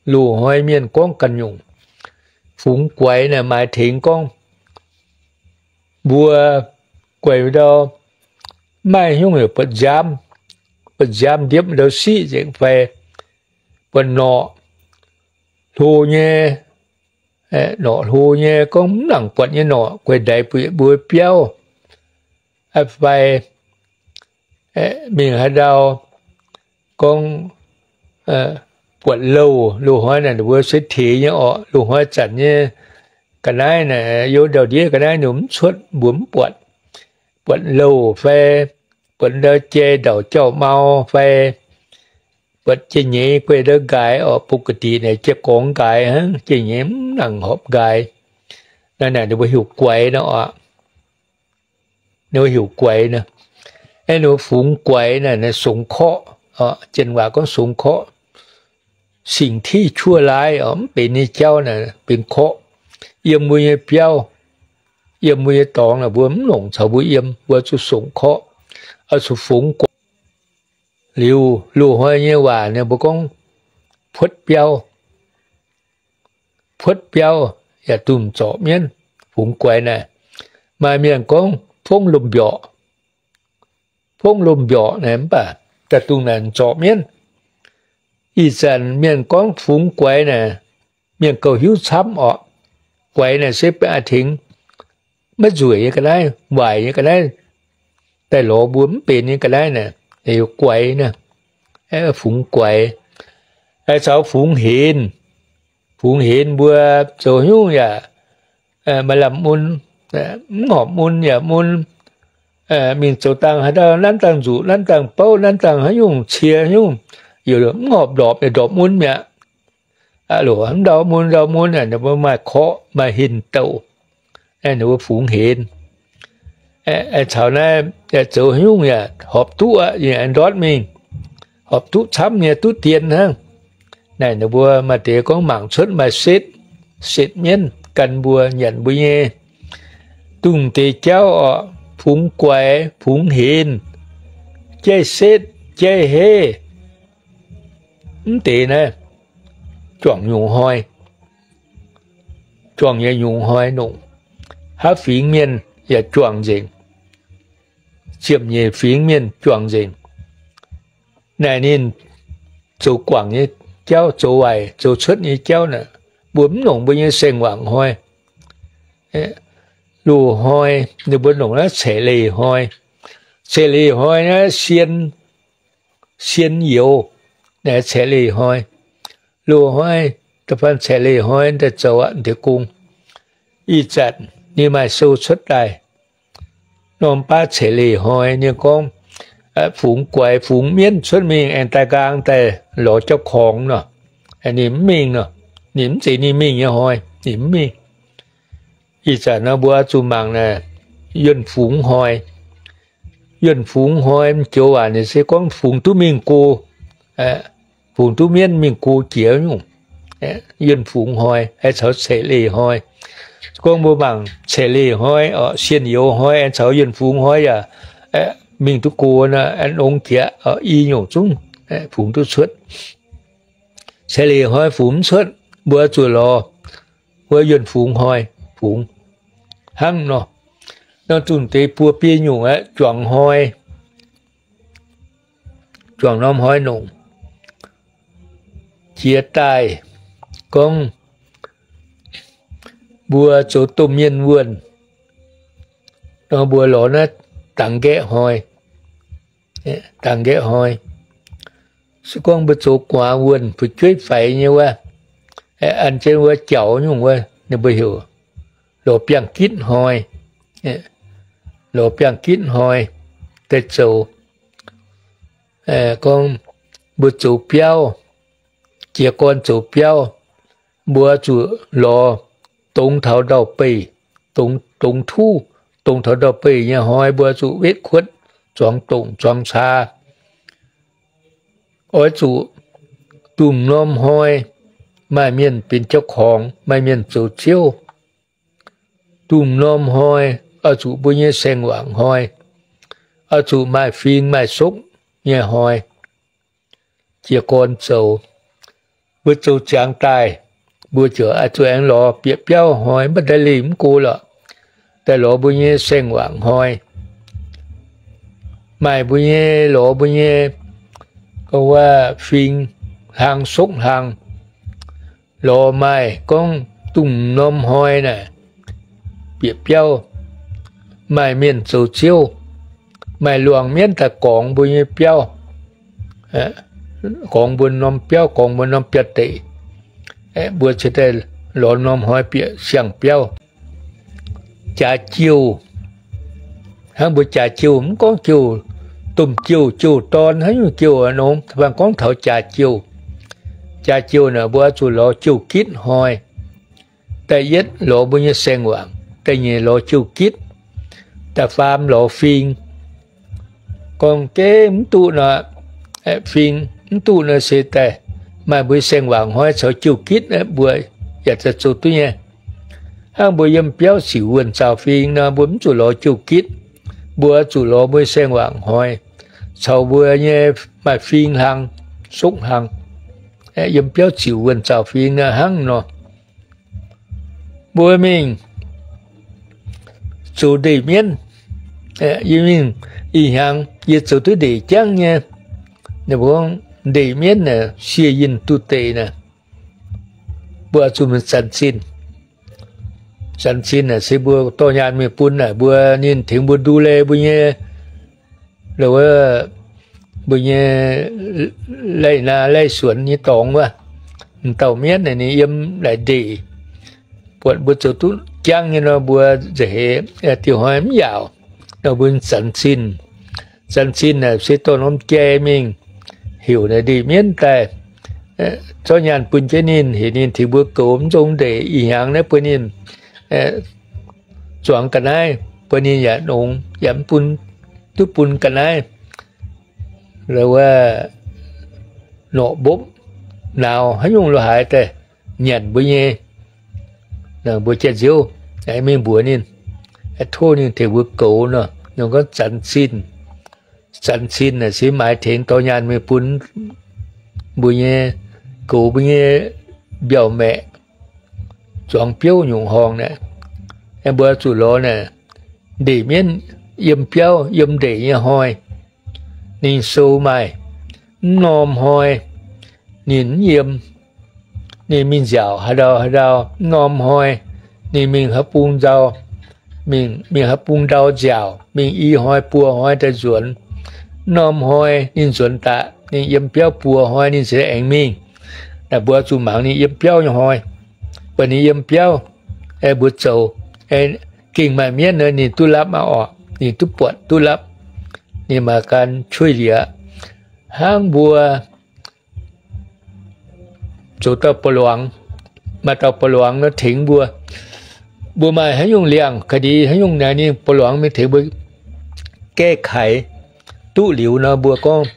Loz-hnoi mienh gorngv ganh nyungc. Fungx guaix naaic maaih tengx gorngv mbuo guaix ndau, maaih hnyungv heuc buatc nziaamv, buatc nziaamv ndiepv ndau siqv nzengc fai buatc norqc hlo nyei, norqc hlo nyei gorngv mv nangc buatc nyei norqc guaix ndaix bueix mbuo biauv fai mingh haaix ndau gorngv buatc louh. Loz-hnoi naaic ninh mbuo se teix nyei orqc. Loz-hnoi zanc nyei ga'naaiv naaic, youh ndau-ndiev ga'naaiv ninh mbuo mv cuotv, mbuo mv buatc. Buatc louh fai buatc ndau jai ndauc jauv-mau fai buatc jai-nyeiz guaix ndau nqaaix orqc. ปกติ naaic jai-gorngx nqaaix hnangv, jai-nyeiz mv nangc horpc nqaaix. Naaiv naaic ninh mbuo heuc guaix nor orqc. Ninh mbuo heuc guaix nor. Ninh mbuo fungx guaix naaic, naaiv songx korqv. Janx waac gorngv songx korqv. สิ่งที่ชั่วร้าย orqc, mv benx nyei jauv naaic benx korqv. Yiem mbuo nyei biauv, yiem mbuo nyei dorngx naaic mbuo mv longc caux mbuo yiem, mbuo zuqc songx korqv, oix zuqc fungx guaix. Liuz loz-hnoi nyei waac naaic mbuo gorngv puotv biauv. Puotv biauv, yaac dungx zorc mienv. Fungx guaix naaic, maaih mienh gorngv fongv lomh mbiorqc, fongv lomh mbiorqc naaic, mv baac daaih dungx naaic zorc mienv. Ih zanc mienh gorngv fungx guaix naaic, mienh gauh hiuv camv orqc. Guaix naaic se benx a'tengx maiv nzueic nyei ga'naaiv, waaic nyei ga'naaiv daaih lorz mbuo mv benx nyei ga'naaiv naaic, guaix naaic, fungx guaix. Caux fungx henx, fungx henx mbuo zoux haaix nyungc yaac maaih lamh mun, mv horpc mun yaac mun, mingh zoux dangh haaix dauh nanv dangh nzuqc, nanv dangh bouv, nanv dangh haaix nyungc cie haaix nyungc, mv horpc ndorpc, ndorpc mun mi'aqv. Loc mv ndau mun, ndau mun, ninh mbuo maaih korqv maaih henh douc, ninh mbuo fungx henx. Caux naaiv zoux haaix nyungc yaac horpc duqv aqv, ndortv mingh, horpc duqv camv nyei, duqv dien hnangv. Naaic ninh mbuo maaih deix gorngv mangc cuotv maaih setv, setv mienv gan mbuo, nyanc mbuo nyei. Dongh deix jauv orqc, fungx guaix, fungx henx, jaiv setv, jaiv heiv, mv deix naaiv juangc nyungc hnoi, juangc nyei nyungc hnoi nongc. Haav fingx mienh yaac juangc nzengc, ziepc nyeic fingx mienh juangc nzengc. Naaic ninh zoux guangc nyei jauv, zoux waaic, zoux cuotv nyei jauv naaic, mbuo mv nongc mbuo nyei saeng-waangc hnoi. Loz-hnoi ninh mbuo nongc naaiv caeqv leih hnoi. Caeqv leih hnoi naaiv sien, sien youz, naaiv caeqv leih hnoi. Loz-hnoi, da'faanh caeqv leih hnoi daaih zoux aqv, deix gong. Ih zanc ninh maaih sou cuotv daaih, norm baav caeqv leih hnoi, ninh gorngv fungx guaix fungx mienv cuotv mingh aengx daaih nqaang daaih lorz jauv-korngx nor, ninh mv mingh nor, ninh mv zeiz ninh mingh nyei hnoi, ninh mv mingh. Ih zanc nor mbuo zuqc mangc naaic, yuonh fungx hnoi. Yuonh fungx hnoi joux waac ninh se gorngv fungx duqv mingh go, fungx duqv mienv mingh go jiex nyungc. Yuonh fungx hnoi aengx caux caeqv leih hnoi. Gorngv mbuo mangc caeqv leih hnoi, sien youz hnoi aengx caux yuonh fungx hnoi yaac mingh duqv go nor, aengx longx jiex i nyungc zungv fungx duqv cuotv. Caeqv leih hnoi fungx mv cuotv, mbuo zuqc lorz wuov yuonh fungx hnoi fungx hnangv nor. Nor dongh deix buo biei nyungc aeqv, juangc hnoi, juangc norm hnoi nongc. Jiex daaih gorngv mbuo zoux domh mienh wuonh nor, mbuo lorz naaiv dangx nqaeqv hnoi, dangx nqaeqv hnoi. Se gorngv mbuo zoux guaax wuonh fu'jueiv faix nyei wuov, an jienv wuov jaux nyungc wuov, ninh mbuo heuc lorz biangh gitv hnoi, lorz biangh gitv hnoi daaih zoux. Gorngv mbuo zoux biauv, jiez gorn zoux biauv, mbuo zuqc lorz dongz taux ndau-beih, dongz, dongz tuv, dongz taux ndau-beih nyei hnoi mbuo zuqc wetv kuotv zuangx dongc zuangx caa. Oix zuqc dongh norm hnoi maaih mienh benx jauv-korngx, maaih mienh zoux ziouv. Dongh norm hnoi oix zuqc mbuo nyei saeng-waangc hnoi, oix zuqc maaih fing maaih sokv nyei hnoi. Jiez gorn zoux, mbuo zoux ziangx daaih, mbuo ziouc oix zuqc aengx lorz bieqc biauv hnoi, mv baac daaih lingh mv go lorqc, daaih lorz mbuo nyei saeng-waangc hnoi. Maaih mbuo nyei, lorz mbuo nyei, gorngv wuov fing hlang sokv hlang. Lorz maaih gorngv dongh norm hnoi naaic, bieqc biauv, maaih mienh zoux ziouv, maaih luangh mienv daaih gorngx mbuo nyei biauv, gorngx mbuo norm biauv, gorngx mbuo norm biauv-deic. Mbuo cingx daaih lorz norm hnoi bieqc siang-biauv. Jaax jiouh, hnangv mbuo jaax jiouh, mv gorngv jiouh, domh jiouh, jiouh dorn, haaix nyungc jiouh nor, da'faanh gorngv taux jaax jiouh. Jaax jiouh naaic mbuo zuqc lorz jiouh gitv hnoi. Da'yietv lorz mbuo nyei saeng-waangc, da'nyeic lorz jiouh gitv, da'faam lorz fing. Gorngv gengh mv duqv nor, fing mv duqv nor se daaih maaih mbuo saeng-waangc hnoi caux jiouh gitv, mbuo yaac zoux duqv nyei. Hnangv mbuo yiem biauv ziux wuonh zaaux fing nor, mbuo mv zuqc lorz jiouh gitv, mbuo zuqc lorz mbuo saeng-waangc hnoi caux mbuo nyei maaih fing hlang, sokv hlang. Yiem biauv ziux wuonh zaaux fing nor hnangv nor. mbuo mingh zoux ndeic mienv. Yie mingh ih hnyangx yie zoux duqv ndeic jangv nyei. Ninh mbuo gorngv ndeic mienv naaic, sieqv yinh duqv deic naaic, mbuo zuqc mingh zanc zinh. Zanc zinh naaic se mbuo dorh nyaanh mingh bun naaic mbuo, ninh tengx mbuo ndu le mbuo nyei, mbuo nyei laih naa laih suonx nyei dorngx wuov. M'dauh mienv naaic ninh yiem naaic ndeic, buatc mbuo zoux duqv jangv nyei nor, mbuo nza'heix diuh hnoi mv yaauc nor, mbuo zanc zinh. Zanc zinh naaic se dorh norm jai mingh heuc naaic ndeic mienv daaih, zorqv nyaanh bun jienv ninh, heuc ninh tengx mbuo goux mv nzong ndeic ih hnyangx naaiv bun ninh zuangx ga'naaiv, bun ninh yaac nongx, yaac mv bun, duqv bun ga'naaiv, wuov, norqc mbopv nauz haaix nyungc lo haaix daaih nyanc mbuo nyei, mbuo janx-nziouv mingh mbuox ninh, tov ninh tengx mbuo goux nor, ninh gorngv zanc zinh. Zanc zinh naaic se maaiz tengx dorh nyaanh mingh bun mbuo nyei, goux mbuo nyei mbiauh maeqc, zuangx biouv nyungc horngh naaic. Mbuo zuqc lorz naaic ndeic mienv yiem biauv yiem ndeic nyei hnoi, ninh sou maaih mv norm hnoi ninh mv yiem. Ninh mingh nziaauc haaix ndau haaix ndau, mv norm hnoi ninh mingh haaix bung ndau, mingh haaix bung ndau nziaauc, mingh i hnoi buo hnoi daaih nzuonx. Mv norm hnoi ninh nzuonx daaih, ninh yiem biauv buo hnoi ninh ziouc aengx mingh. Naaic mbuo zuqc mangc ninh yiem biauv nyei hnoi. Buatc ninh yiem biauv, mbuo zoux, gengh maaih mienv nor ninh duqv lapv aqv orqc, ninh duqv buatc duqv lapv, ninh maaih gan cueiv liez. Hnangv mbuo zoux dauh ba'luangz, maaih dauh ba'luangz nor tengx mbuo. Mbuo maaih haaix nyungc liangh kadi haaix nyungc naaic, ninh ba'luangz mingh tengx mbuo gaeqv kaix duqv liuz nor, mbuo gorngv,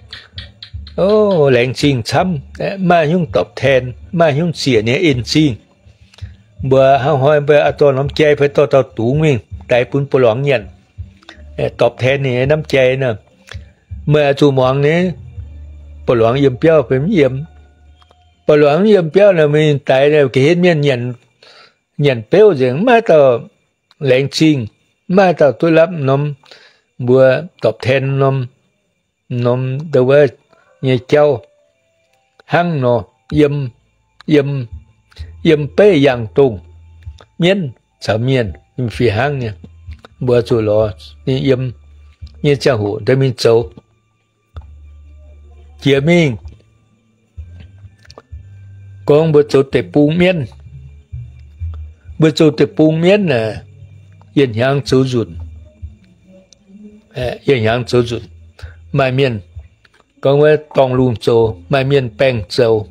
o, laengz zingh camv, maaih haaix nyungc dorpv taen, maaih haaix nyungc ziec ninh en zingh. Mbuo hnangv hnoi mbuo dorh norm jai fai dorh dauh dungz mingh daix bun ba'luangz nyanc, dorpv taen ninh nyei norm jai nor. Meih oix zuqc muangx nyei, ba'luangz yiem biauv fai mv yiem. Ba'luangz mv yiem biauv nor, mingh daix ga'hlen mienh nyanc beuv nzengc, mv maaih dauh laengz zingh, mv maaih dauh duqv lapv norm, mbuo dorpv taen norm, norm ndo wuov nyei jauv. Hnangv nor, yiem, yiem, yiem beiv yangh dongh mienv caux mienh fih hnangv nyei. Mbuo zuqc lorz ninh yiem nyei ziangh hoc daaih mingh zoux. Jiex mingh gorngv mbuo zoux deic-bung mienv. Mbuo zoux deic-bung mienv naaic, yietc hnyangx zoux nzunc, yietc hnyangx zoux nzunc. Maaih mienh gorngv wuov dorngh lungh zoux, maaih mienh baengh zoux.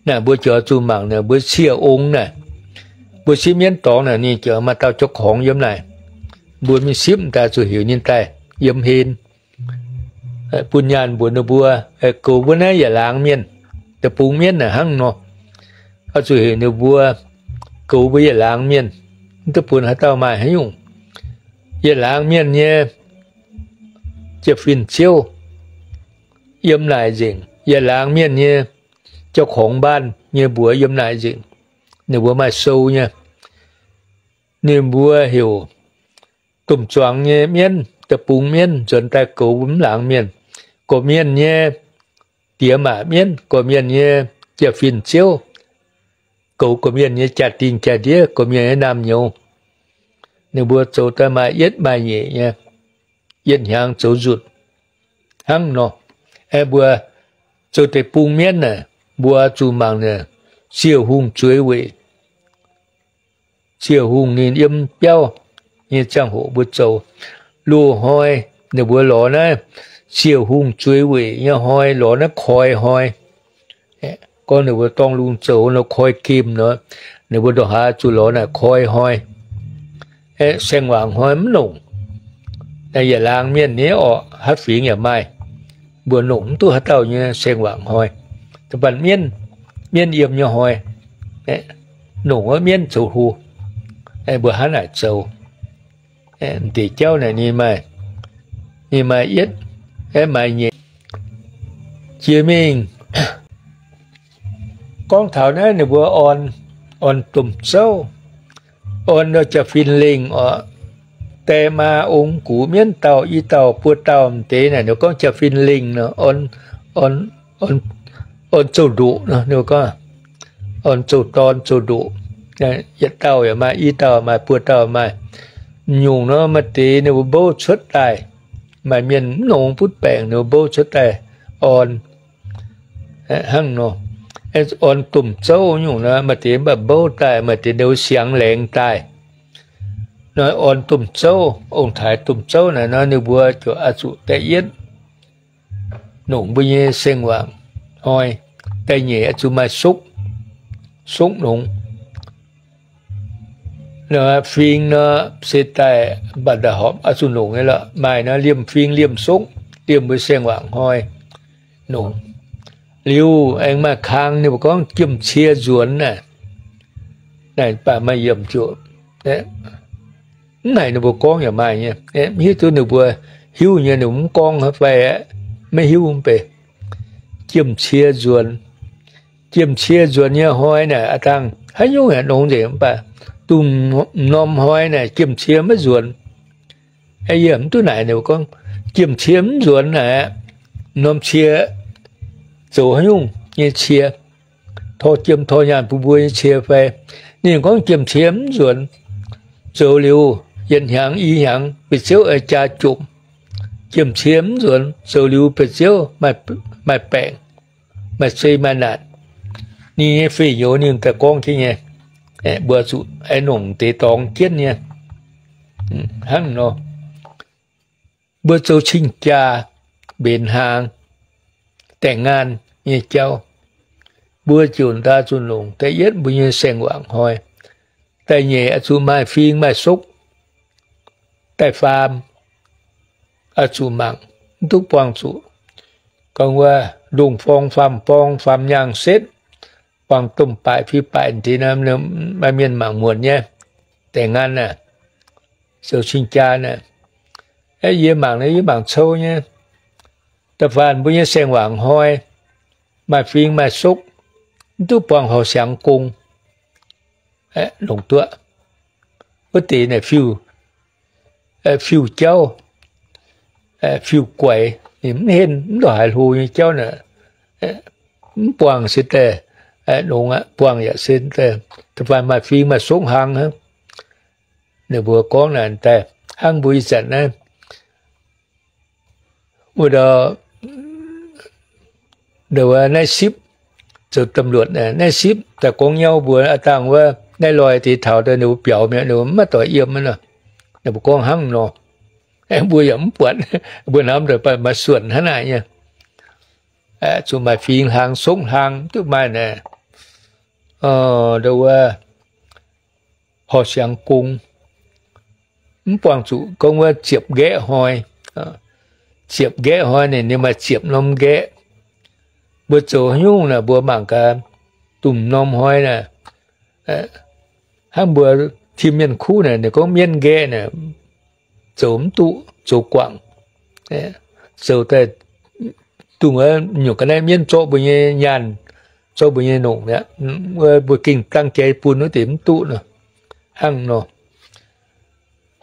Naaic mbuo ziouc zuqc mangc naaic mbuo ciev ong naaic, mbuo sipv mienv dorngx naaic ninh ziouc maaih dauh jauv-korngx yiem naaic. Mbuo mingh sipv daaih zuqc heuc ninh daaih yiem hlen, bun nyaanh mbuox ninh mbuo, goux mbuo naaiv yietc laangz mienh, deic-bung mienv naaic hnangv nor. Oix zuqc heuc ninh mbuo goux mbuo yietc laangz mienh, mv duqv bun haaix dauh maaih haaix nyungc. Yietc laangz mienh nyei jiex fin-ziouv yiem naaic nzengc. Yietc laangz mienh nyei jauv-korngx mbaanh nyei mbuox yiem naaic nzengc. Ninh mbuo maaih sou nyei. Ninh mbuo heuc domh zuangx nyei mienv, deic-bung mienv nzuonx daaih goux mv laangz mienh. Gorqv-mienh nyei diex maac mienv, gorqv-mienh nyei jiex fin-ziouv, goux gorqv-mienh nyei jaa-dingh jaa-ndiev, gorqv-mienh nyei naamh nyouz. Ninh mbuo zoux daaih maaih yietv maaih nyeic nyei, yietc hnyangx zoux nzunc hnangv nor. Aeqv, mbuo zoux deic-bung mienv naaic, mbuo zuqc mangc naaic, Ziouv Hungh zueiz weic, Ziouv Hungh ninh yiem biauv nyei ziangh hoc mbuo zoux. Loz-hnoi ninh mbuo lorz naaiv Ziouv Hungh zueiz weic nyei hnoi, lorz naaiv koi hnoi. Gorngv ninh mbuo dorngh lungh zoux nor koi gemh nor, ninh mbuo ndongc haaix zuqc lorz naaic koi hnoi. Saeng-waangc hnoi mv nongc. Yietc laangz mienh nyei orqc, haaix fingx yaac maaih. Mbuo nongc mv duqv haaix dauh nyei saeng-waangc hnoi. Da'faanh mienv, mienv yiem nyei hnoi, nongc wuov mienv zoux hlo. Mbuo hnangv naaic zoux. M'deix jauv naaic ninh maaih, ninh maaih yietv, aeqv, maaih nyeic. Jiex mingh gorngv taux naaiv ninh mbuo orn, orn domh zouv. orn jaa-fin lingh oc. Die maa ong gux mienv dauh i dauh buo dauh m'deix naaic, ninh gorngv jaa-fin lingh nor, orn, orn, orn, orn zouv-ndoqc nor, ninh gorngv orn zouv-dorn zouv-ndoqc. Yietc dauh yaac maaih, i dauh maaih, buo dauh maaih. Nyungc nor maaih deix ninh mbuo mbouv cuotv daaih, maaih mienh mv nongx butv baengc ninh mbuo mbouv cuotv daaih orn. Hnangv nor, orn domh zouv nyungc nor, maaih deix mv baac mbouv daaih, maaih deix ninh mbuo siangx laengz daaih. Nor orn domh zouv, ong-taaix domh zouv naaic nor, ninh mbuo ziouc oix zuqc da'yietv nongc mbuo nyei seng-waangc hnoi, da'nyeic oix zuqc maaih sokv, sokv nongx. Fing nor se daaih mv baac ndaaih horpc oix zuqc nongc nyei lorqc. Maaih nor liemh fing liemh sokv, liemh mbuo seng-waangc hnoi nongc. Liuz aengx maaih kang ninh mbuo gorngv jiem-cie nzuonx naaic. Naaic baac maaih yiemc ziouc, mv haiz ninh mbuo gorngv yaac maaih nyei. Mv hiuv duqv ninh mbuo hiuv nyei, ninh mbuo mv gorngv fai maiv hiuv mv bei. Jiem-cie nzuonx. Jiem-cie nzuonx nyei hnoi naaic aav dangh haaix nyungc yaac nongx nzengc, mv baac dongh m'norm hnoi naaic jiem-cie maiv nzuonx. Yie mv duqv naaic ninh mbuo gorngv jiem-cie mv nzuonx naaic, m'norm cie zoux haaix nyungc nyei cie, tor jiem tor nyaanh bun mbuo nyei cie fai? Ninh gorngv jiem-cie mv nzuonx, zoux liuz yietc hnyangx i hnyangx ba'ziouv jaa jomc. Jiem-cie mv nzuonx, zoux liuz ba'ziouv maaih baengc, maaih sei maaih naanc. Ninh nyei fei nyouz ninh daaih gorngv jienv nyei. Mbuo zuqc aengx nongc deix dorngx jienv nyei. Hnangv nor, mbuo zoux cing-jaa, mbenc hnaangx, แต่งงาน nyei jauv, mbuo ziouc ndaaih zuqc longc da'yietv mbuo nyei saeng-waangc hnoi. Da'nyeic oix zuqc maaih fing maaih sokv daaih faam, oix zuqc mangc, mv duqv buangh zuqc. Gorngv wuov ndongh forng faam-borng faam-nyaangh setv, buangh domh baaic fih baaic deix nor, maaih mienh mangc muonc nyei. แต่งงาน naaic, zoux cing-jaa naaic, yie mangc naaic yie mangc cou nyei. Da'faanh mbuo nyei saeng-waangc hnoi, maaih fing maaih sokv, mv duqv buangh horqc siangx gong. Longc duqv wuov deix naaic fiuv, fiuv jauv, fiuv guaix, ninh mv henv mv ndongc haaix hlo nyei jauv naaic, mv buangh se daaih longx aqv, buangh yaac se daaih, da'faanh maaih fing maaih sokv hlang hnangv. Ninh mbuo gorngv naaic daaih hnangv mbuo ih zanc naaiv, wuov ndau, naaiv sipv, zoux ตำรวจ naaiv sipv daaih gorngv nyauv mbuo a'dangh wuov naaiv loih deix taux daaih ninh mbuo biaux mi'aqv, ninh mbuo mv maaih doic yiem aqv nor. Ninh mbuo gorngv hnangv nor, mbuo yaac mv buatc, mbuo hnamv daaih maaih suonc hnangv naaic nyei. Zuqc maaih fing hlang sokv hlang duqv maaih naaic, ndau wuov horqc siangx gong. Mv buangh zuqc gorngv wuov ziepc nqaeqv hnoi. Ziepc nqaeqv hnoi naaic ninh maaih ziepc norm nqaeqv. Mbuo zoux haaix nyungc naaic mbuo mangc gaax, dongh norm hnoi naaic, hnangv mbuo tim mienh kuv naaic, ninh gorngv mienv nqaeqv naaic, zoux mv duqv, zoux guangc, zoux daaih dongh wuov nyungc ga'naaiv mienv zorqv mbuo nyei nyaanh, zorqv mbuo nyei nongc mi'aqv. Mbuo gengh dangv jai bun wuov deix mv duqv nor. Hnangv nor,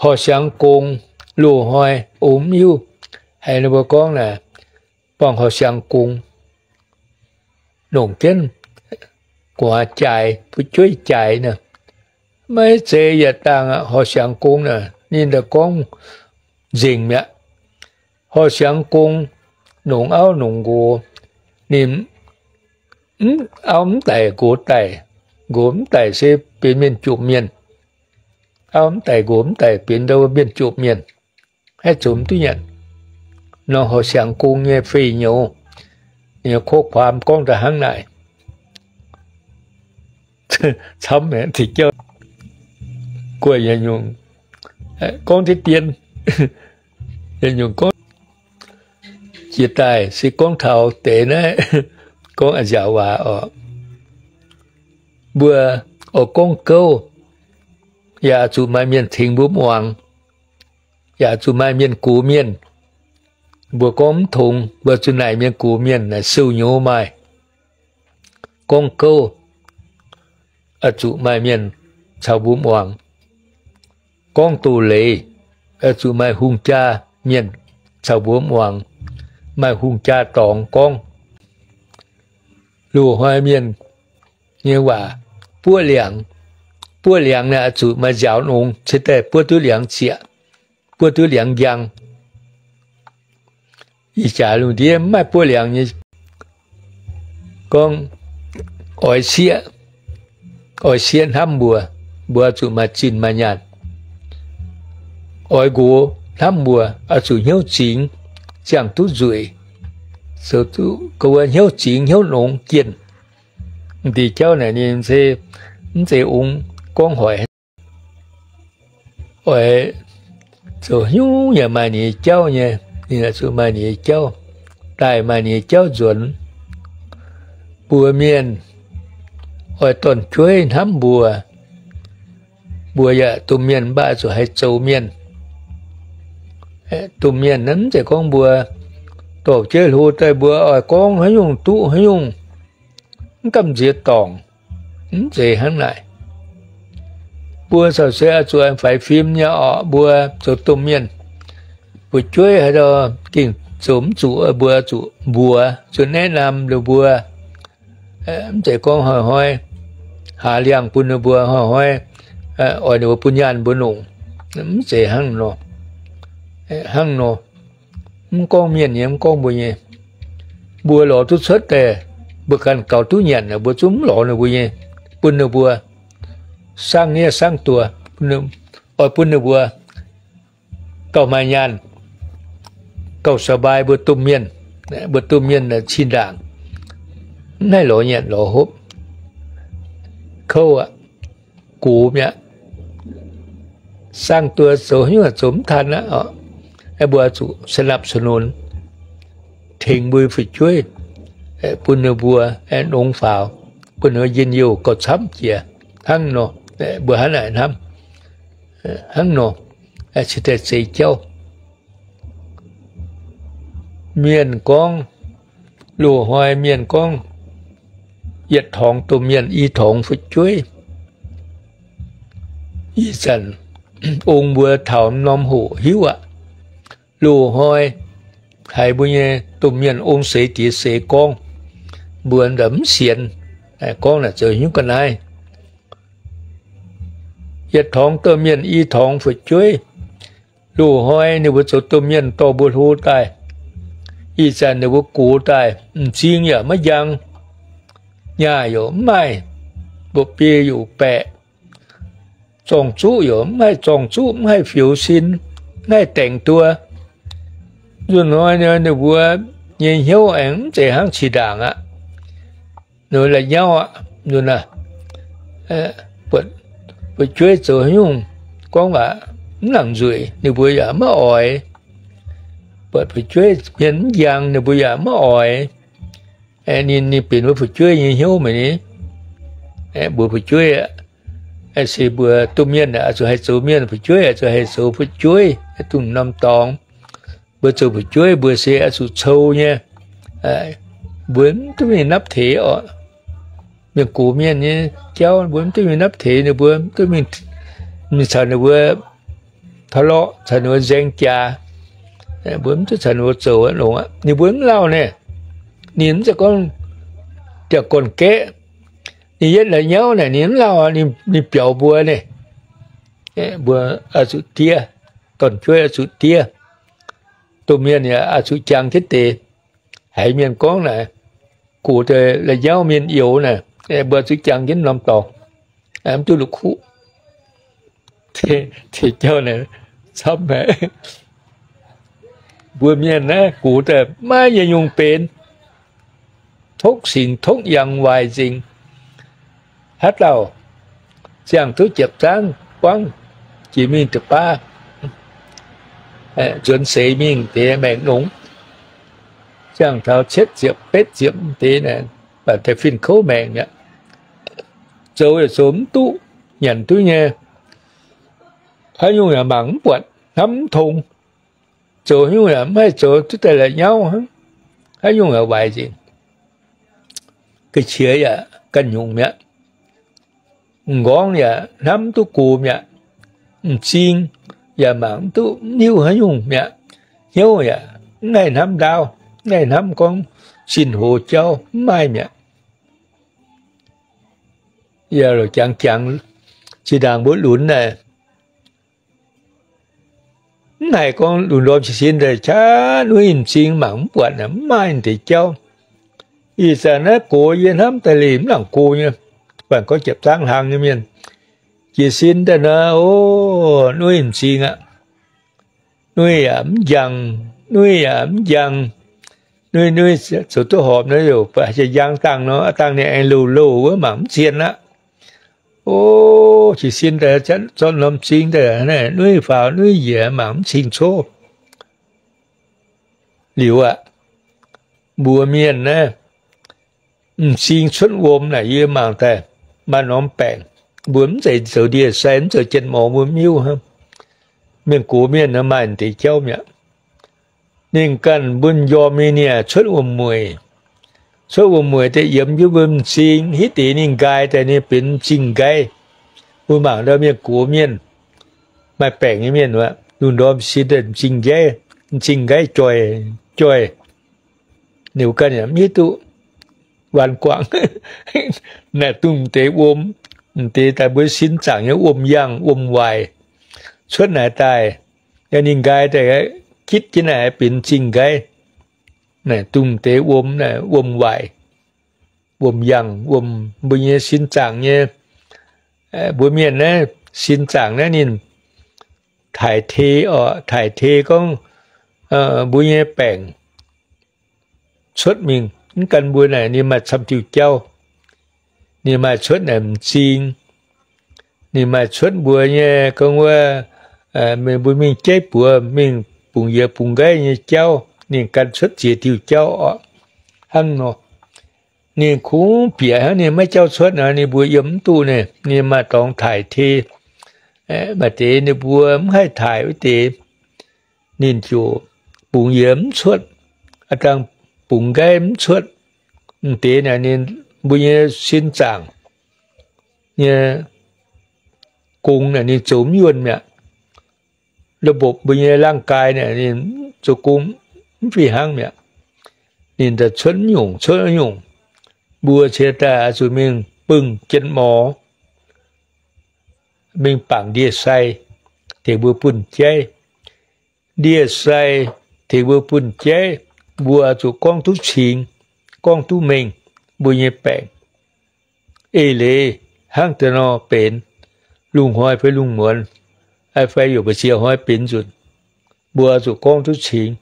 horqc siangx gong, loz-hnoi ong mv hiuv, haiz ninh mbuo gorngv naaic, buangh horqc siangx gong, longc jienv gu'nguaaz jaaix, fu'jueiv jaaix nor. Maiv zeiz yietc dangh aqv, horqc siangx gong naaic ninh daaih gorngv nzengc mi'aqv. Horqc siangx gong, nongc auv nongc nqox, ninh mv, auv mv daic nqox daic, nqox mv daic se benx mienh jomc mienh. Auv mv daic nqox mv daic benx ndau mienh jomc mienh. Haiz zoux mv duqv nyanc. Nor horqc siangx gong nyei fei nyouz, ninh nyei ข้อความ gorngv daaih hnangv naaic. Camv, deix jauv guaih nyungc, gorngv deix dien, nyungc gorngv jiex daaih se gorngv taux deix naaiv, gorngv a'nziaauc waac oc. Mbuo oix gorngv gouv, yaac zuqc maaih mienh tengx mbuo muangx, yaac zuqc maaih mienh gox mienh. Mbuo gorngv mv tongx, mbuo zuqc naaic mienh gox mienh naaic siou nyouz maaih. Gorngv gouv, oix zuqc maaih mienh caux mbuo muangx. gorngv doz-leiz, oix zuqc maaih hungh jaa mienh caux mbuo muangx, maaih hungh jaa dorngx gorngv. Loz-hnoi mienh nyei waac, buoqv liangx. Buoqv liangx naaic oix zuqc maaih nziaaux nongx ceix daaih buoqv duqv liangx zieqc, buoqv duqv liangx njang. Ih jaax lungh ndiev mv maaih buoqv liangx nyei. Gorngv oix sieqv, oix sieqv hnamv mbuo, mbuo zuqc maaih zinh maaih nyaanh. Oix nqox hnamv mbuo, oix zuqc hnyouv zingx, ziangh duqv nzueic, zoux duqv ga wuov hnyouv zingx hnyouv nongx jienh. M'deix jauv naaic ninh se mv zeiz ong gorngv hoic. Oix zoux haaix nyungc yaac maaih ninh nyei jauv nyei, ninh zuqc maaih ninh nyei jauv, daaih maaih ninh nyei jauv nzuonx. Mbuo mienh oix dorn-jueiv hnamv mbuo, mbuo yaac domh mienh mv baac zuqc haih zoux mienh. Domh mienh naaiv mv zeiz gorngv mbuo dorh jienv hlo daaih mbuo oix gorngv haaix nyungc duqv haaix nyungc, mv gamh nziex dorngc. Mv zeiz hnangv naaic. Mbuo caux se oix zuqc faix fim nyei orqc. Mbuo zoux domh mienh, fu'jueiv haaix dauh gengh zoux mv zuqc, mbuo zuqc mbuox, zuqc naeqv naamh ninh mbuo. Mv zeiz gorngv hnoi-hnoi haaz liangh bun ninh mbuo, hnoi-hnoi oix ninh mbuo bun nyaanh mbuo nongc. Mv zeiz hnangv nor. Hnangv nor, mv gorngv mienh nyei, mv gorngv mbuo nyei. Mbuo lorz duqv cuotv daaih, mbuo ganh gaux duqv nyanc, mbuo zungv mv lorz ninh mbuo nyei, bun ninh mbuo sangv niev sangv duoh, oix bun ninh mbuo gauh maaih nyaanh, gauh สบาย mbuo domh mienh. Mbuo domh mienh cin-ndaangc mv haih lorz nyanc lorz hopv, kouv aqv, gox mi'aqv. Sangv duoh zoux haaix nyungc zoux mv tanh aqv. Mbuo zuqc สนับสนุน, tengx mbuo fu'jueiv, bun ninh mbuo nongx faaux, bun ninh mbuo njien-youh gauh camv jiex. Hnangv nor, mbuo hnangv naaic hnamv, hnangv nor, cingx daaih zeix jauv. Mienh gorngv, loz-hnoi mienh gorngv, yietc torngx domh mienh, i torngx fu'jueiv. Ih zanc ong mbuo taux norm hoqc hiuv aqv. Loz-hnoi haiz mbuo nyei domh mienh ong seix diex seix gorngv, mbuo mv sienx, gorngv naaic zoux hnyouv ga'naaiv. Yietc torngx domh mienh, i torngx fu'jueiv. Loz-hnoi ninh mbuo zoux domh mienh dorh mbuo hlo daaih. Ih zanc ninh mbuo gox daaih, m'zing yaac maiv njang, nyaah yaac mv maaih, mba'biei yaac baeqc, zorng-zuqv yaac mv haih zorng-zuqv, mv haih fioux sin, mv haih daengx duo. Nzunc hnoi ninh mbuo nyei hnyouv aengx mv zeiz hnangv qiex ndaangc aqv. Ninh mbuo la'nyauv aqv. Nzunc naaiv, buatc fu'jueiv zoux haaix nyungc gorngv waac mv nangc nzueic, ninh mbuo yaac maiv oix. Buatc fu'jueiv mienh mv njang, ninh mbuo yaac maiv oix. Ninh, ninh benx wuov fu'jueiv nyei hnyouv meih ni. Mbuox fu'jueiv, se mbuo domh mienh oix zuqc haih zoux mienh, fu'jueiv oix zuqc haih zoux fu'jueiv, dongh norm dorngx. Mbuo zoux fu'jueiv mbuo se oix zuqc cou nyei. Mbuo mv duqv mingh napv teix oc. Mienh gox mienh nyei jauv mbuo mv duqv mingh napv teix ninh mbuo, mv duqv mingh, mingh caux ninh mbuo taux lorqc, caux ninh mbuo nzaeng jaax. Mbuo mv duqv caux ninh mbuo zoux longx aqv. Ninh mbuo mv lauh naaic. Ninh mv zeiz gorngv diac gorn-gaeqv. Ninh yietv la'nyauv naaic ninh mv lauh, ninh biaux mbuo naaic. Mbuo oix zuqc diev, dorn-jueiv oix zuqc diev. Domh mienh yaac oix zuqc jangx jienv deix. Haiz mienh gorngv naaic, gox daaih la'nyauv mienh youz naaic, mbuo oix zuqc jangx jienv norm dorngx, mv duqv la'kuqv. Tengx jauv naaic camv haic. Mbuo mienh naaiv gox daaih maiv yietc nyungc benx, tokv singx tokv yangh waaic nzengc. Haaix dauh ziangh duqv jiepc zaangv buangv jiex mingh deix baav, nzuonx seix mingh deix maengc longx. Ziangh taux cietv ziepc betv ziepc deix naaic, baac deix fin-kouv maengc mi'aqv. Zoux yaac zoux mv duqv, nyanc duqv nyei. Haaix nyungc yaac mangc mv buatc, hnamv mv tong. Zoux haaix nyungc yaac mv haih zoux duqv daaih la'nyauv hnangv. Haaix nyungc yaac waaic nzengc. Ga'qiex yaac ganh nyungc mi'aqv. M'nqorngv yaac hnamv mv duqv gox mi'aqv. m'zing, yaac mangc mv duqv, mv hiuv haaix nyungc mi'aqv. Hnyouv yaac mv haih hnamv ndaauv, mv haih hnamv gorngv sin-hoz jauv, mv maaih mi'aqv. Yaac jangx jangx, zinh ndaangc mbuo lunx naaic, mv haih gorngv lungh ndorm jiez sin daaih qaqv nuiv m'zing mangc mv buatc, mv maaih deix jauv. Ih zanc naaiv gox yie hnamv daaih liuz mv nangc go nyei, baac gorngv jiepc zaangv hlang nyei mienh, jiez sin daaih nor, o, nuiv m'zing aqv. Nuiv yaac mv njang, nuiv yaac mv njang. Nuiv, nuiv zoux duqv horpc nor, yaac njang dangh nor, dangh ninh aengx louh louh wuov mangc mv zien aqv. O, jiez sin daaih zorqv norm m'zing daaih, nuiv faaux nuiv njiec mangc mv cing-coqv. Liuz aqv, mbuo mienh naaiv, m'zing cuotv wuom naaic yie mangc daaih maaih norm baengc. Mbuo mv zeiz zoux ndie-sai, mv zoux jienv-morx, mbuo mv hiuv hnangv. Mienh gox mienh nor maaih deix jauv mi'aqv. Ninh ganh mbuo m'njormh nyei ninh cuotv wuom-mueic. Cuotv wuom-mueic daaih yiemx jienv mbuo m'zing, hitv deix ninh nqaai daaih ninh benx m'zing-nqaiv. Mbuo mangc ndau mienh gox mienh, maaih baengc nyei mienh aqv, lungh ndorm jiez sin daaih m'zing-nqaiv, m'zing-nqaiv joih, joih. Liuz ganh yaac mv hiuv duqv waanc guangc. Naaic dongh m'deix wuom, m'deix daaih mbuo sin zaangc nyei wuom-yangh wuom-waaic cuotv naaic daaih, ninh nqaai daaih gitv jienv naaic benx m'zing-nqaiv. Naaic dongh m'deix wuom, wuom-waaic, wuom-yangh, wuom mbuo nyei sin zaangc nyei. Mbuo mienh naaiv sin zaangc naaiv ninh taaix te oc, taaix te gorngv mbuo nyei baengc cuotv mingh. Mv gan mbuo naaic ninh maaih camv diuh jauv. Ninh maaih cuotv naaic m'zing. Ninh maaih cuotv mbuo nyei gorngv wuov, mbuo mingh jeiv buoz mingh bungx yiez bungx nqaiv nyei jauv, ninh gan cuotv ziex diuh jauv oc. Hnangv nor, ninh kungx bieqc hnangv ninh maiv jauv cuotv nor, ninh mbuo yiem mv duqv ninh. Ninh maaih dorngx taaix te. Maaih deix ninh mbuo mv haih taaix wuov deix, ninh ziouc bungx yiez mv cuotv, a'dangh bungx nqaiv mv cuotv. M'deix naaic ninh mbuo nyei sin zaangc nyei gong naaic ninh zoux mv yuonh mi'aqv. La'mbopv mbuo nyei laangh gaai naaic ninh zoux gong mv fih hnangv mi'aqv. Ninh daaih cuotv mv nyungc, cuotv mv nyungc. Mbuo ciex daaih oix zuqc mingh bungx jienv morx, mingh bangc ndie-sai tengx mbuo bunh jaiv. Ndie-sai tengx mbuo bunh jaiv, mbuo oix zuqc gorngv duqv cingx, gorngv duqv mengh mbuo nyei baengc. Eix leiz hnangv deix nor benx, lungh hnoi fai lungh muonz, fai yaac mbu'ziex hnoi benx nzunc, mbuo oix zuqc gorngv duqv cingx.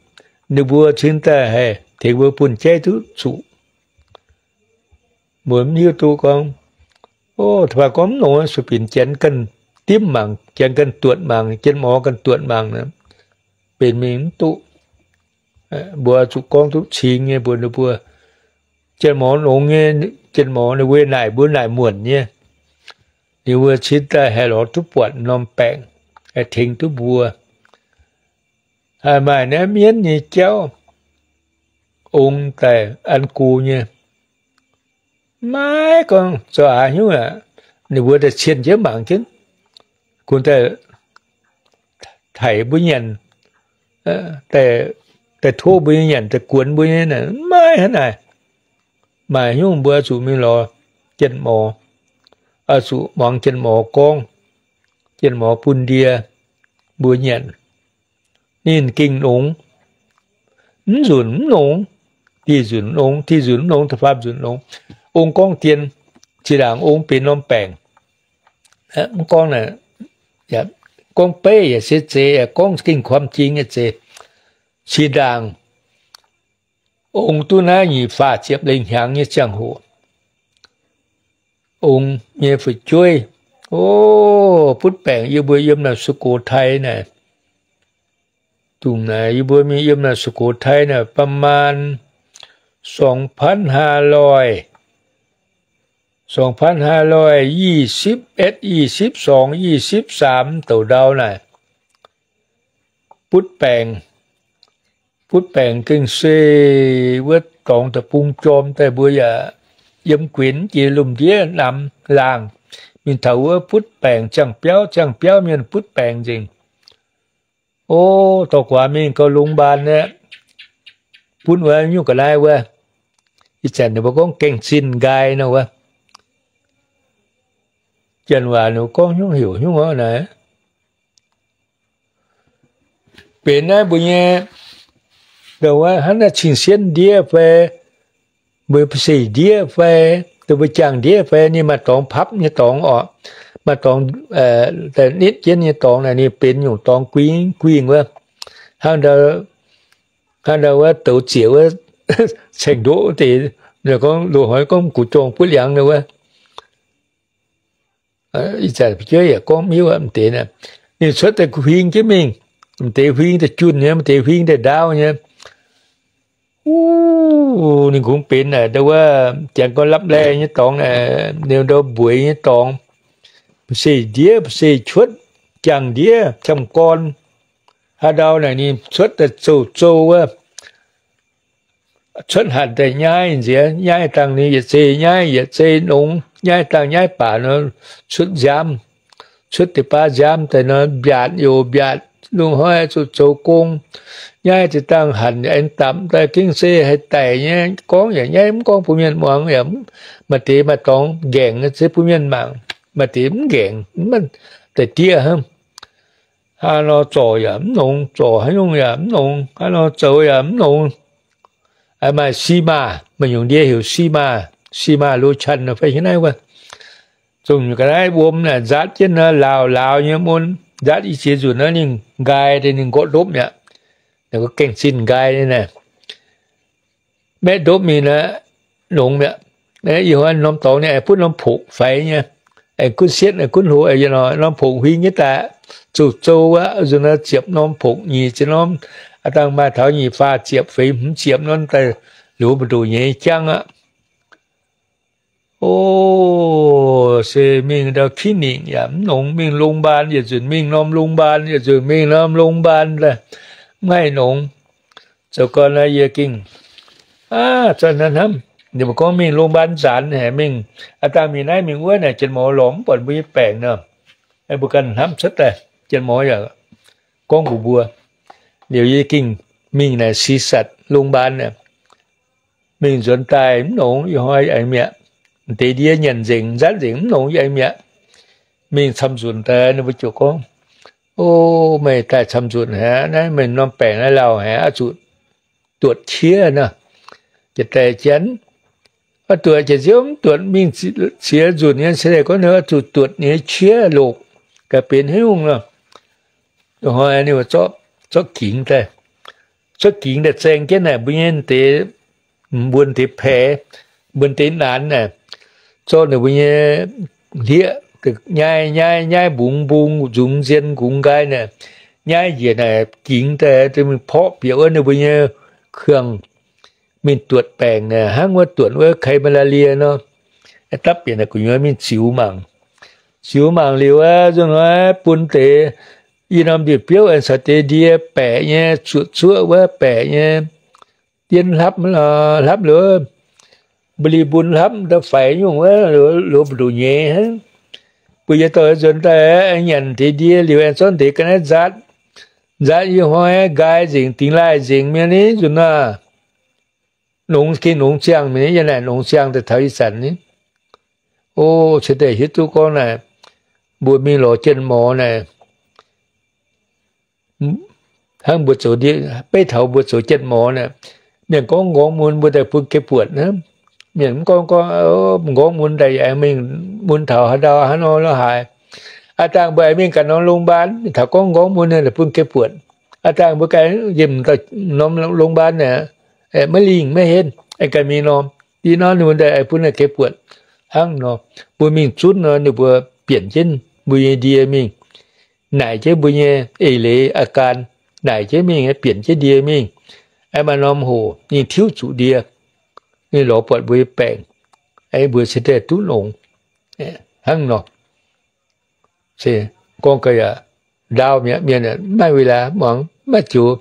Ninh mbuo cingx daaih haih tengx mbuo bunh jaiv duqv zuqc. Mbuo mv hiuv duqv gorngv, o, da'faanh gorngv mv nongx sueih binc janx ganh dimv mangc, janx ganh duotc mangc, jienv morx ganh duotc mangc, benx mingh mv duqv. Mbuo zuqc gorngv duqv cingx nyei mbuox ninh mbuo, jienv morx nongx nyei, jienv morx ninh mbuo naaic mbuo naaic muonc nyei. Ninh mbuo cingx daaih haih lorz duqv buatc norm baengc, haih tengx duqv mbuo. Maaih naaiv mienv nyei jauv, ong daaih an go nyei. Maiv gorngv zoux aax hnyouv aqv. Ninh mbuo daaih cien jienv mangc jienv, gunv daaih taic mbuo nyanc, daaih tov mbuo nyei nyanc, daaih guonx mbuo nyei, maiv hnangv naaic. Maaih hnyouv mbuo zuqc mingh lorz jienv morx, zuqc muangx jienv morx gorngv, jienv morx bun ndie mbuo nyanc. Ninh gengh nongx, mv nzunc mv nongx, dieh nzunc nongx, dieh nzunc mv nongx, da'faam nzunc nongx. Ong gorngv dien, zinh ndaangc ong benx norm baengc, mv gorngv, gorngv beiv yaac se zeiz, gorngv gengh ความจริง yaac zeiz. Zinh ndaangc ong duqv naaiv nyic faah ziepc lengh hnyangx nyei ziangh hoc, ong nyei fu'jueiv, o, butv baengc yie mbuo yiem naaic สุโขทัย naaic. Dongh naaic yie mbuo mingh yiem naaic สุโขทัย naaic ประมาณ สองพันห้าร้อย สองพันห้าร้อยยี่สิบเอ็ด ยี่สิบสอง ยี่สิบสาม douc ndau naaic. Butv baengc, butv baengc gengh se wuov dorngx deic-bung jorm daaih mbuo yaac yiem guinx jiex lomh ndiev namx laangh, Mingh taux wuov butv baengc ziangh biauv, ziangh biauv mienh butv baengc nzengc. O, dorh guaax mingh gauh lungh mbaan aqv. Bun wuov nyungc ga'naaiv wuov, ih zanc ninh mbuo gorngv gaeng-zinh nqaai nor wuov. Janx waac ninh mbuo gorngv nyungc heuc nyungc orqv naaic. Benx naaiv mbuo nyei, hnangv naaiv cing-sienv ndiev fai, mbuo ba'seic ndiev fai, mbuo jangx ndiev fai, ninh maaih dorngx papv nyei dorngx orqc, maaih dorngx nitv jienv nyei dorngx naaic, ninh benx nyungc dorngx guingx guingx wuov. Hnangv ndau wuov douz zieqc wuov caeng ndoqv wuov deix, gorngv loz-hnoi gorngv gux jorng buov liangx nor wuov. Ih zanc fu'jueiv yaac gorngv miuv m'deix, ninh cuotv daaih huing jienv mingh, m'deix huing daaih junh nyei, m'deix huing daaih ndaauv nyei. Ninh kungx benx naaic ndau wuov janx gorngv lapv laih nyei dorngx, ninh ndau mbueiz nyei dorngx, ba'seic ndiev, ba'seic cuotv, jangx ndiev, camv gorn. Haaix ndau naaic ninh cuotv daaih zouv-zouv wuov, cuotv hanc daaih nyaiv nziex, nyaiv dangh ninh yietc zei nyaiv, yietc zei nongx, nyaiv dangh nyaiv baac nor, cuotv nziaamv, cuotv deix baav nziaamv daaih nor, mbiaatc yoc mbiaatc, lungh hnoi zuqc zoux gong, nyaiv deix dangh hanc aengx dapc daaih gengh se haih daic nyei, gorngv yaac nyaiv mv gorngv bun mienh muangx yaac, maaih deix maaih dorngx nqaengc se bun mienh mangc, maaih deix mv nqaengc, mv daic dieqv hnangv. Hnangv nor zorc yaac mv nongx, zorc haaix nyungc yaac mv nongx, hnangv nor zoux yaac mv nongx. Maaih si maah, maaih nyungc ndie heuc si maah, si maah lotion fai hiuv naaiv wuov. Zungv ga'naaiv wuom naaic nzaatv jienv nor, laauc laauc nyei mun, nzaatv i ziex nzunc nor ninh nqaai deix ninh nqortv ndopv mi'aqv. Gaeng-zinh nqaai nyei naaic. Maeqv ndopv mingh naaic, nongx mi'aqv. Ih hnoi norm dorngx ninh aengx butv norm pokv faix nyei, aengx gunv sietv, aengx gunv hlo, norm pokv huing jienv daaih, zuqc zou wuov, nzunc nor ziepc norm pokv, nyic ziepc norm, aa dangh maaih taux nyic faah ziepc feix hmz ziepc norm daaih, liuz mbu'ndongx nyei jangv aqv. O, se mingh ndau kiv ningc yaac mv nongx, mingh longx mbaan yietc nzunc, mingh norm longx mbaan yietc nzunc, mingh norm longx mbaan daaih, mv haih nongx. Zoux gau naaiv yie gengh, aav, zanc naaiv hnamv, ninh mbuo gorngv mingh longx mbaan nzaanx haic, mingh aa dangh mingh naaiv mingh wuov naaic, janx-mor lorz mv buatc mbuo nyei baengc nor. Mbuo ganh hnamv cuotv daaih, janx-mor yaac gorngv mbuox mbuo. Liuz yie gengh mingh naaic si satc longx mbaan naaic, mingh nzuonx daaih mv nongx, ih hnoi aengx mi'aqv. M'deix ndie nyanc nzengc, nzaatv nzengc mv nongx, yie aengx mi'aqv. Mingh camv nzunc daaih ninh mbuo ziouc gorngv, O, meih daaih camv nzunc haic, naaiv meih norm baengc naaiv lauh haic, oix zuqc duotc qiex nor. Jiex daaih janx, oix duotc jiex nziouv mv duotc mingh ziex nzunc nyei, se daaih gorngv ninh oix zuqc duotc ninh nyei qiex longc, gaax benx haaix nyungc nor. Ih hnoi ninh mbuo zorqv gingx daaih, zorqv gingx daaih zaeng jienv naaic mbuo nyei deix, mbuo deix paix, mbuo deix naanx naaic, zorqv ninh mbuo nyei hlieqv nyaiv, nyaiv, nyaiv mbungx mbung nzungx nzien nqungx nqaai naaic, nyaiv njiec naaic gingx daaih, mingh porqv bieqc wuov ninh mbuo nyei kuangh, mingh duotc baengc naaic, hnangv wuov duotc wuov ไข้มาลาเรีย nor. Dapv bieqc naaic gu'nyuoz mingh ziux mangc. Ziux mangc liuz aqv, nzunc hnoi bun deix i norm ndie-biouv aengx caux deix ndie baeqc nyei, zuoqc zuoqv wuov baeqc nyei, dien hlapv, hlapv liuz, mba'li mbun hlapv, ndau faix nyungc wuov, loz mbu'ndongx nyeiz hnangv. Mbuo yie dorh nzuonx daaih aengx nyanc deix ndie liuz aengx zorqv deix ga'naaiv nzaatv, nzaatv ih hnoi nqaai nzengc, dingx laaih nzengc mienh ni nzunc naaic. Nongx gengh nongx ziangh mingh, yie naaic nongx ziangh daaih taux ih zanc ni. O, cingx daaih hiuv duqv gorngv naaic, mbuo mingh lorz jienv morz naaic, hnangv mbuo zoux, beiv taux mbuo zoux jienv morz naaic, mienh gorngv nqorngv mun mbuo daaih bun geh buonc hnangv. Mienh mv gorngv, gorngv nqorngv mun daaih yaac aengx mingh mun taux haaix ndau haaix nor lorqc haaix. Aav dangh mbuo aengx mingh ganh norm longx mbaan, mingh taux gorngv nqorngv mun naaic bun geh buonc. Aav dangh mbuo ganh yiem norm longx mbaan naaic, maiv lingh maiv henv, aengx ganh mingh norm, ih norm ninh mbuo daaih aengx bun naaic geh buonc. Hnangv nor, mbuo mingh zunv nor ninh mbuo bieqc jienv mbuo nyei ndie mingh, naaic jienv mbuo nyei eix leiz a'gaan, naaic jienv mingh, bieqc jienv ndie mingh. Aengx maaih norm hoc ninh tiuv zuqc ndie, ninh lorz buatc mbuo nyei baengc, aengx mbuo cingx daaih duqv longx. Hnangv nor, se gorngv gau yaac ndaauv mi'aqv, mienh mv maaih เวลา muangx, mv maaih joux,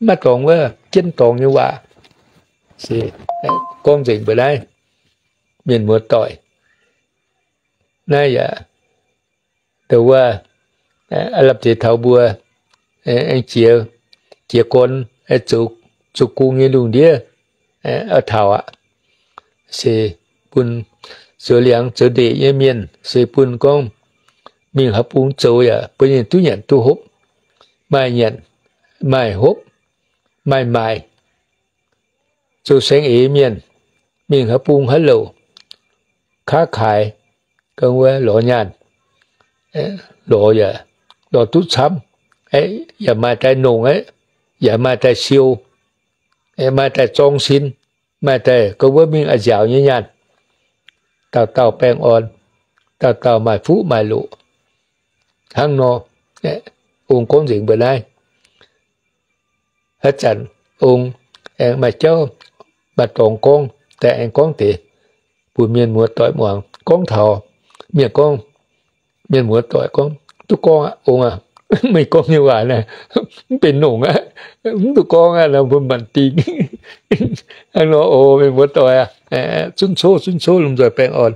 mv maaih dorngx wuov jienv dorngx nyei waac. Se gorngv nzengc mbuo naaiv mienh muoz-doic. Naaiv yaac ndo wuov, aav lamh deix taux mbuo aengx jiex, jiex gorn, zoux gong nyei lungh ndiev taux aqv. Se bun zoux liangx zoux ndeic nyei mienh, se bun gorngv mingh haaix bung zoux yaac bun ninh duqv nyanc duqv hopv, maaih nyanc, maaih hopv, maaih maaic. Zoux saeng-eix mienh, mingh haaix bung haaix louc, ค้าขาย, gorngv wuov lorz nyaanh, lorz yaac lorz duqv camv, yaac maaih daaih nongc aqv, yaac maaih daaih siou, maaih daaih zorng sin, maaih daaih gorngv wuov mingh a'nziaauc nyei nyaanh. Dauh dauh baengh orn, dauh dauh maaih fuqv maaih loqc. Hnangv nor, ong gorngv nzengc mbuo naaiv. Haaix zanc ong aengx maaih jauv maaih dorngx gorngv, daaih aengx gorngv deix bun mienh muoz-doic muangx. Gorngv taux mienh gorngv, mienh muoz-doic gorngv, duqv gorngv aqv, ong aac. Meih gorngv nyei waac naaiv mv benx nongc aqv, mv duqv gorngv aqv nor, mbuo maanc dingc. Hnangv nor oc, mienh muoz-doic aac, zunv coqv, zunv coqv, lomh nzoih baengh orn.